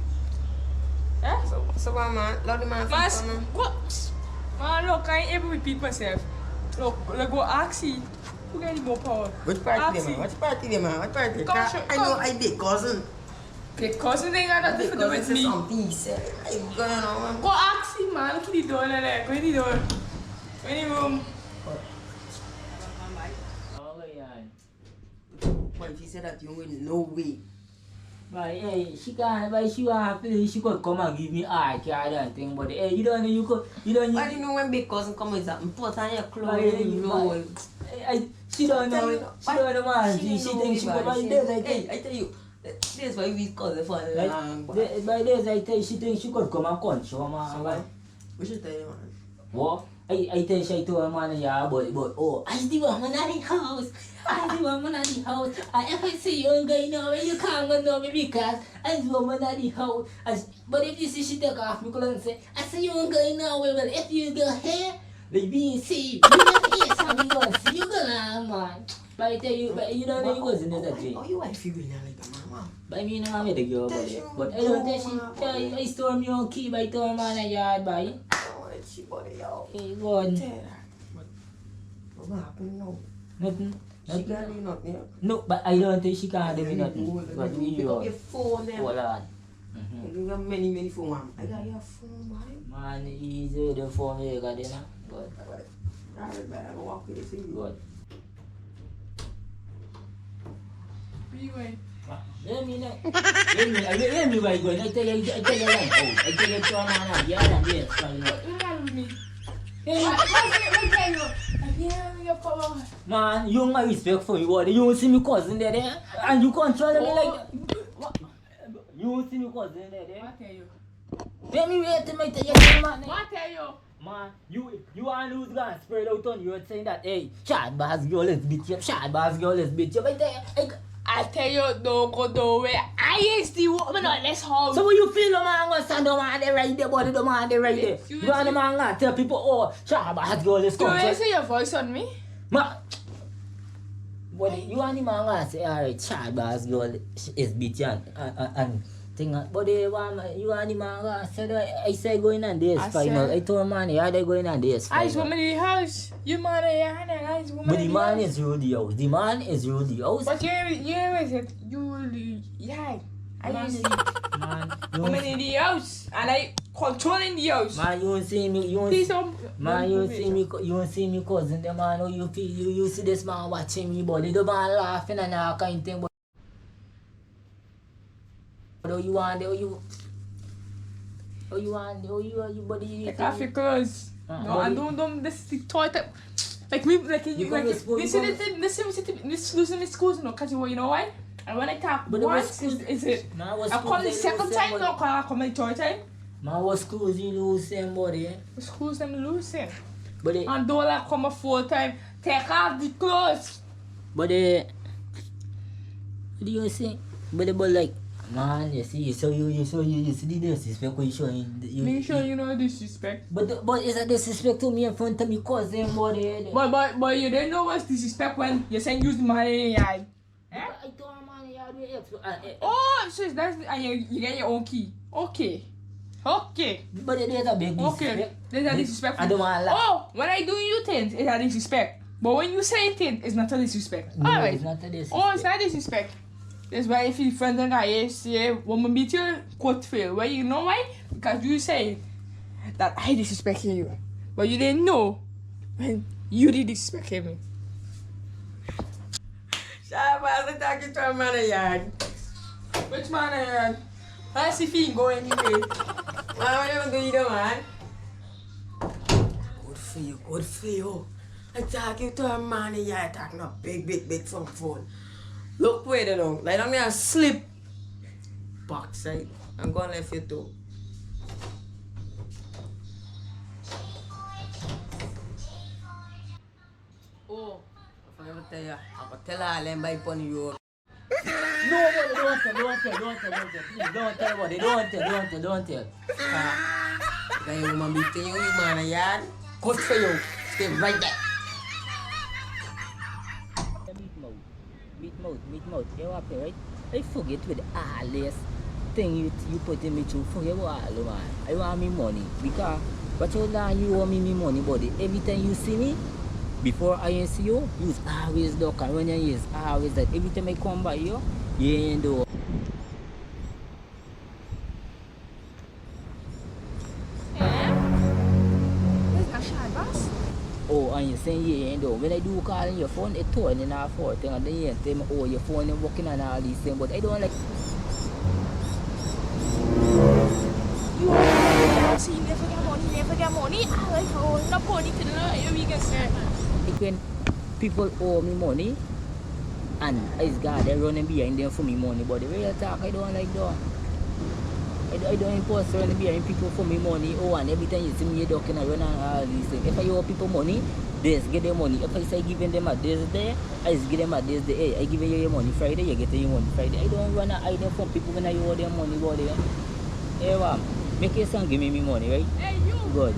Eh? So, so what, man? Love the man. Mas, what? Man, look, I ain't able to repeat myself. Look, let go ask him. Who get the more power? Which party, man? Which party, man? Which party? Come, I know I did, cousin. The cousin thing got nothing to do with me. Something he said. I ain't gonna know, man. Go ask him, man. Look at the door, there. Go in the door. Go in the room. But if you say that, you win no way. But hey, she can't, but she want to feel she could come and give me hard card and thing, but hey, you don't know, you could, you don't know. But you know when big cousin come, is that put on your clothes and you know. Hey, she don't know, she don't know, man. She, she thinks she could buy this, I think. Hey, I tell you, this is why we call it for long. By this, I tell you, she thinks she could come and control, man. So what? We should tell you, man. What? I, I tell Shaito, man, yeah, but, but, oh, I the woman at the house. I the woman at the house. I ever see you and go, you know, you can't go know me because I the woman at the house. As, but if you see she take off me clothes and say, I see you and go, you know, well, if you go here, let me see. You don't hear something, go see you go, man. But I tell you, but you don't know you wasn't as a drink. Oh, you wife, you really like a mama. But I mean, I'm the girl, but, but I don't tell she, tell you, I store me own key by the man a yard by. Oh, she body out. Hey, go on. Tell her. What happen now? Nothing. She can't do nothing, yeah? No, but I don't think she can't do me nothing. But we pick up your phone, then. Hold on. Mm-hmm. You got many, many phone, man. I got your phone, man. Man, easy with the phone, you got it, man. Good. All right, man, I'm gonna walk with you. Good. Where you going? Let me know. Let me, let, let me where you going. I tell you, I tell you like, oh, I tell you to a man, yeah, yeah, yeah, fine. What, what about me? Hey. What, what, what, what tell you? I can't have your power. Man, you my respect for you, what? You see me cousin there, there? And you control me like, what? You see me cousin there, there? What tell you? Let me wait till I tell you, man. What tell you? Man, you, you and Luz gonna spread out on you saying that, hey, short boss girl is beat you, short boss girl is beat you. But, eh, eh, I tell you, don't go nowhere. I is the woman on this house. So what you feel, the man gonna stand down on the right there, body down on the right there? You want the man gonna tell people, oh, short boss girl is coming. You raising your voice on me? Ma, but you and the man gonna say, all right, short boss girl is beat you and, and, and, and Thing, but the one, you and the man go and sell, I say going on this I final. Sell. I told man, yeah, they going on this final. Ice woman in the house. You man, yeah, and ice woman in the house. But the man is rule the house. The man is rule the house. But you, you is it? You, yeah. I see. Man, you woman in the house, and I controlling the house. Man, you see me, you see, man, you see me, you see me cousin, the man, oh, you feel, you, you see this man watching me, but they don't man laughing and all kind thing, but What do you want? What you, what you want? What you, what you, body? Take off your clothes. No, I don't, don't, this is the toy type. Like, me, like, you like, this is the thing, this is the thing, this losing my schools, no, 'cause you, you know why? And when I talk once, is, is it? I call the second time, no, call, I call my third time. My school is losing, body. Schools them losing. Body. And don't like come a full time. Take off the clothes. But, eh, what do you say? But, but, like, man, you see, so you, you, so you, you see the disrespect when you showing, you, me show you no disrespect. But, but it's a disrespect to me in front of me cousin, but, eh, but, but, but you didn't know what's disrespect when you saying use the money in your eye. Eh? I told man, you do it. Oh, so that's, and you, you get your own key. Okay. Okay. But there's a big disrespect. Okay. There's a disrespect. I don't want to laugh. Oh, when I do you things, it's a disrespect. But when you say things, it's not a disrespect. No, all right. It's not a disrespect. Oh, it's not disrespect. That's why if you friends and guys say, when we meet you, quote fail. Well, you know why? Because you say that I disrespecting you. But you didn't know when you did disrespecting me. Shabba, I talk to a man a yard. Which man a yard? I see if he go anyway. Man, what you do, you know, man? Good for you, good for you. I talk you to a man a yard, talk no big, big, big phone, phone. Look where they don't. Lie down there and sleep. Backside. I'm gonna left you too. Oh, if I ever tell you, I go tell her, let me buy pon you. No, no, don't tell, don't tell, don't tell, don't tell. Please, don't tell, buddy. Don't tell, don't tell, don't tell. Ah, that woman be telling you, man, a yard. Good for you. Stay right there. Big mouth, big mouth, big mouth. You happy, right? I forget with all this thing you, you putting me through. Forget about all, man. I want me money. Because what you done, you owe me me money, buddy. Every time you see me, before I see you, you always duck and run your ears. Always that. Every time I come by you, you ain't do. Eh? Where's my shine box? Oh, and you saying, yeah, you know, when I do call on your phone, it turn in a four thing, and then you tell me, oh, your phone is working and all these things, but I don't like. You are, see, you never get money, never get money. I like, oh, no money to the, you can say. It when people owe me money, and I just go there running behind them for me money. But the real talk, I don't like that. I, I don't impose running behind people for me money. Oh, and every time you see me, you ducking and run and all these things. If I owe people money, this, get them money. If I say giving them a this day, I just give them a this day. Hey, I giving you your money Friday, you getting your money Friday. I don't run and hide them from people when I owe them money, but they, hey, man, make your son give me me money, right? Hey, you. Good.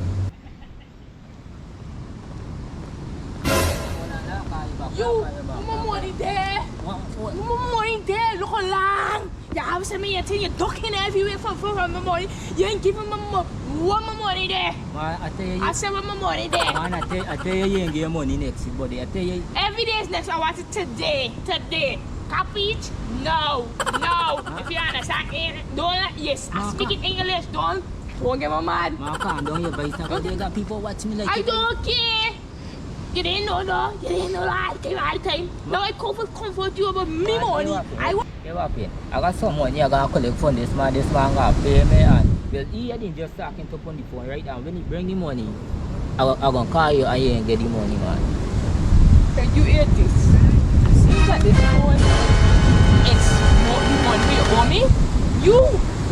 You, my money there. What, what? My money there. Look how long. You have some of your thing. You're ducking everywhere for, for, for my money. You ain't giving my mo-, what my money there. Man, I tell you. I said, what my money there. Man, I tell, I tell you, you ain't get your money next, buddy. I tell you. Every day is next. I want it today. Today. Capiche? No. No. Huh? If you understand, eh, don't, yes, I speak in English. Don't. Don't get me mad. Ma, calm down your voice now, 'cause they got people watch me like. I don't care. You didn't know, no. You didn't know that. Came all the time. Now I come for comfort you about me money. I wa- Hey, what happen? I got some money I gotta collect from this man. This man gotta pay me and, well, he had been just talking to on the phone right now. When he bring the money, I go, I gonna call you and you ain't get the money, man. Can you hear this? See that this phone? It's not the money you owe me. You,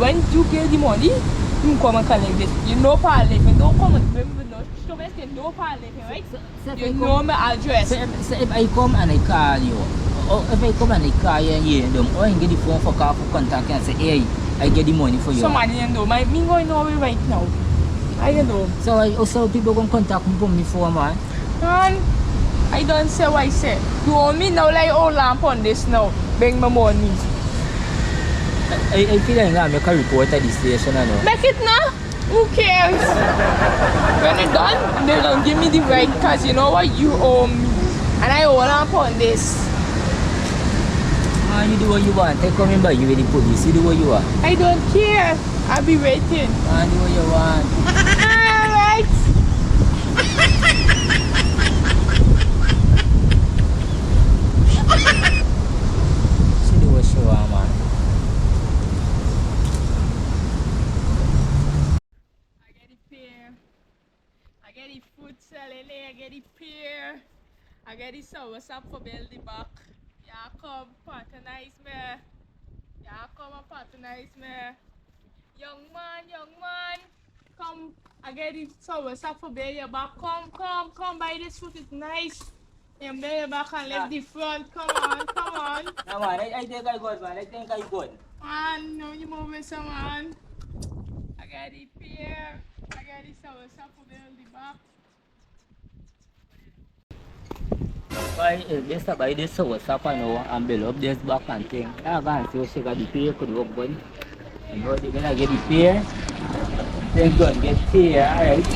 when you get the money, you come and collect this. You know, pal, if you don't come and bring me no, show me, say no, pal, if you, right? So, so if you I know come, my address. So if, so if I come and I call you, or if I come and I call you and you don't, or I get the phone for call for contact and say, hey, I get the money for you. Somebody you know, my, me going nowhere right now. I don't know. So I, so people gonna contact me for me for, man. Man, I don't say what I say. You owe me now, like, hold on upon this now. Bring my money. I, I feel like I'm gonna make a report at the station, I know. Make it now. Who cares? When it done, they gonna give me the rent, 'cause you know what? You owe me. And I hold on upon this. Ah, you do what you want. They coming by you with the police. You do what you want. I don't care. I'll be waiting. Ah, do what you want. All right. She do what she want, man. I get the pear. I get the fruit salad. I get the pear. I get the soursop for build the back. Yeah, come patronize me. Yeah, come and patronize me. Young man, young man. Come, I get the soursop for build your back. Come, come, come buy this fruit. It's nice. And build your back and left the front. Come on, come on. No, man, I, I think I got, man. I think I got. Man, no, you moving some, man. I get the pear. I get the soursop for build the back. Buy, eh, just buy this soursop and all, and build up this back and thing. I can't see what she got the pear could work good. You know, they're gonna get the pear. Then go and get pear, alright?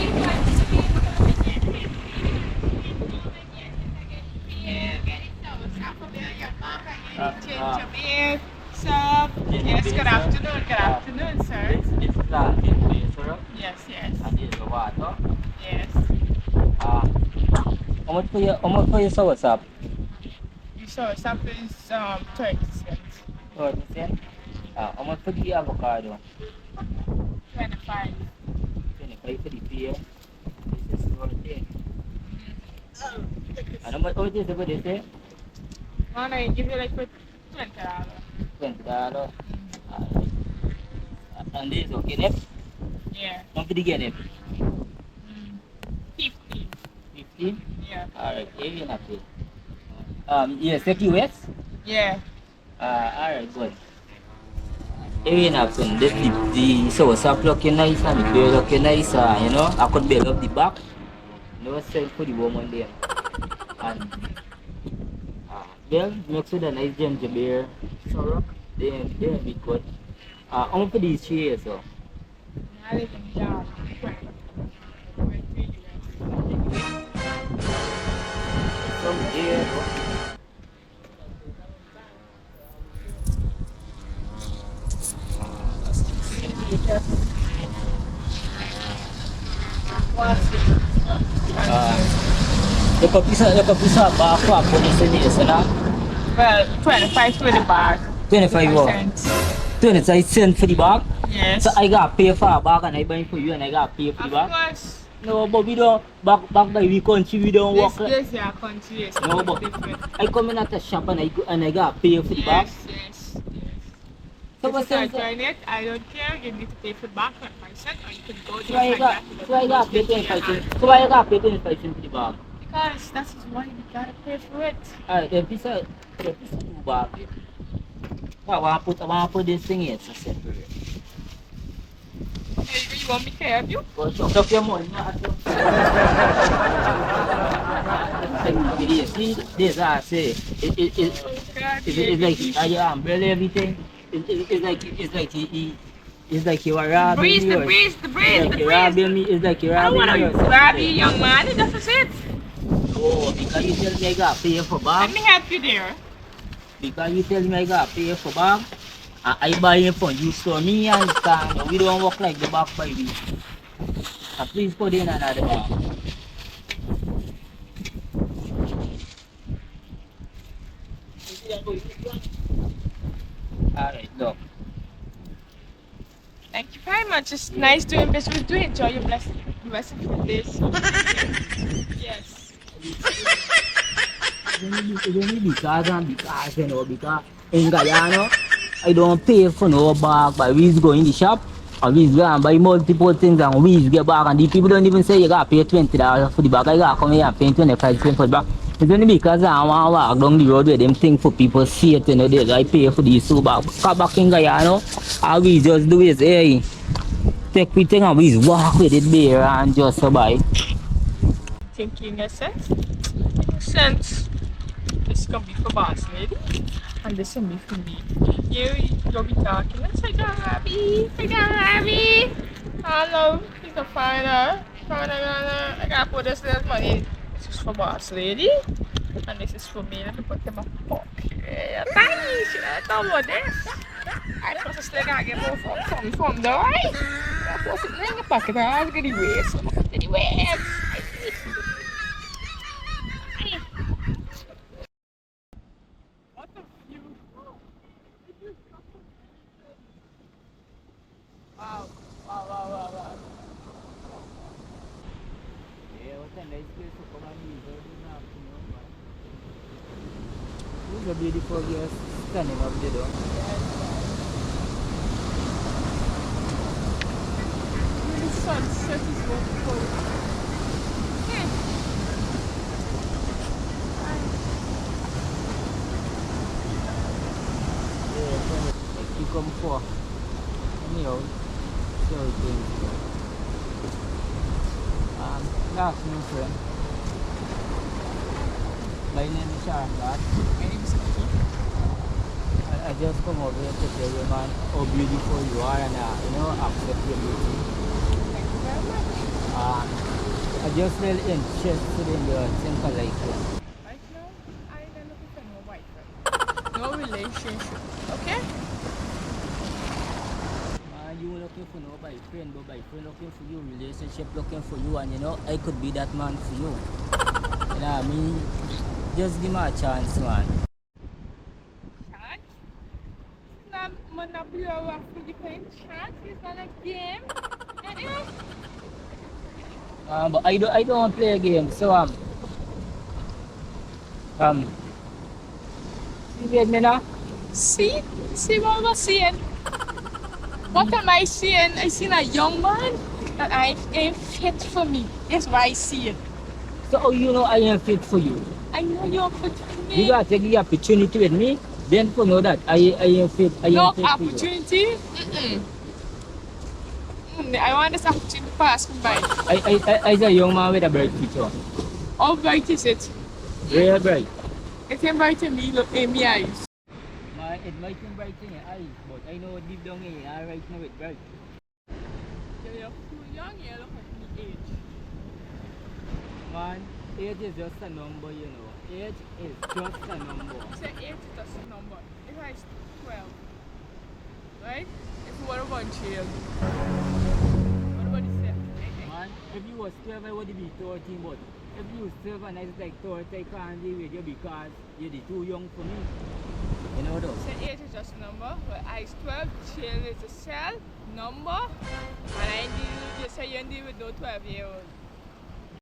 Uh, uh. So, yes, good afternoon, good afternoon, sir. This, this is, uh, this is, sir. Yes, yes. And this is the water. Yes. Uh, how much for your, how much for your soursop? The soursop is, um, twenty cents. Twenty cents? Uh, how much for the avocado? Twenty-five. Twenty-five for the pear. This is worth it. And how much, how much is it for this, eh? No, no, I give you, like, for twenty dollars. Twenty dollars? Mm. Alright. And this, okay, next? Yeah. How much for the guinep? Mm. Fifteen. Fifteen? Yeah. Alright, here you have it. Um, yes, take U S? Yeah. Ah, alright, good. Area in action. The, the, the soursop looking nice and the pear looking nice, uh, you know, I could build up the back. You know, sell for the woman there. And, uh, well, mix with a nice ginger beer, syrup, then, then we good. Uh, how much for these three here, so? Some beer, bro. Ah, you could piece of, you could piece of bag for, for the same, yes, na? Well, twenty-five for the bag. Twenty-five what? Twenty-five cents for the bag? Yes. So I gotta pay for a bag and I buy it for you and I gotta pay for the bag? Of course. No, but we don't, back, back by we country, we don't work like. This, this your country, yes. No, but I come in at a shop and I go, and I gotta pay for the bag. Yes, yes, yes. So what's the sense? I don't care, you need to pay for the bag twenty-five cents, or you can go just like that to the. So why you gotta pay twenty-five cents? So why you gotta pay twenty-five cents for the bag? Because that is why you gotta pay for it. Alright, then piece of, then piece of two bag. Well, I wanna put, I wanna put this thing here, so separate. You, you want me to help you? Go shop. Shop your money, man. See, this I say, it, it, it, it's like, uh, your umbrella, everything. It, it, it's like, it's like he, he, it's like you are robbing me. The breeze, the breeze, the breeze. It's like you're robbing me. It's like you're robbing me. I don't wanna rob you, young man. That's it. Oh, because you tell me I gotta pay for bag. Let me help you there. Because you tell me I gotta pay for bag, and I buy it from you, so me understand. We don't work like the bag by we. And please put in another bag. Alright, look. Thank you very much. It's nice doing business with you. Enjoy your blessing, blessing for this. Yes. It's only, it's only because and because, you know, because in Guyana, I don't pay for no bag, but we go in the shop, and we go and buy multiple things, and we get back, and the people don't even say you gotta pay twenty dollars for the bag. I gotta come here and pay twenty-five cents for the bag. It's only because I want walk down the road with them thing for people see it, you know, they like pay for these two bag. Come back in Guyana, all we just do is, hey, take we thing and we walk with it bare and just so buy. Thinking a sense. Sense. This can be for boss lady. And this is me for me. You, you'll be talking. It's like a hobby. It's like a hobby. I love. It's a fine, uh, fine, uh, I gotta put this little money. This is for boss lady. And this is for me. Let me put them up. Yeah, thanks. You know, don't want this. I supposed to still gotta get more from, from, from, though, right? I supposed to in the pocket. I was gonna waste. Anyway. What a view. Wow. Wow, wow, wow, wow. Yeah, what a nice place to come and enjoy this afternoon, man. This is a beautiful girl standing up there, though. Yes, yes. The sunset is beautiful. Hmm. Like, you come for. Anyhow, see how it is. Um, good afternoon, friend. My name is Sharon Clark. My name is Nikki. I, I just come over here to tell you, man, how beautiful you are and, uh, you know, accept your beauty. Thank you very much. Um, I just really interested in your thing like you. Right now, I don't look for no boyfriend. No relationship. Okay? Man, you looking for no boyfriend, but boyfriend looking for you, relationship looking for you, and you know, I could be that man for you. You know what I mean? Just give me a chance, man. Chance? It's not monopoly or Philippine chance. It's not a game. Uh-uh. Um, but I don't, I don't play a game, so, um, um, you get me now? See, see what I'm saying. What am I seeing? I seen a young man that I ain't fit for me. That's why I see it. So how you know I ain't fit for you? I know you're fit for me. You gotta take the opportunity with me, then to know that I, I ain't fit, I ain't fit for you. No opportunity? Mm-mm. Mm, I want this opportunity to pass me by. I, I, I, I is a young man with a bright future. How bright is it? Real bright. It ain't bright in me, look in me eyes. Man, it might be bright in your eyes, but I know deep down in your heart right now it bright. You're, you're too young, you look at me age. Man, age is just a number, you know. Age is just a number. You say age is just a number. If I is twelve, right? If you wanna go in jail, what about the seven? Man, if you was twelve, I would be thirteen, but if you twelve and I is like thirty, I can't deal with you because you're too young for me. You know though? So age is just a number. Well, I is twelve, jail is a cell number, and I deal, you say you deal with no twelve year old.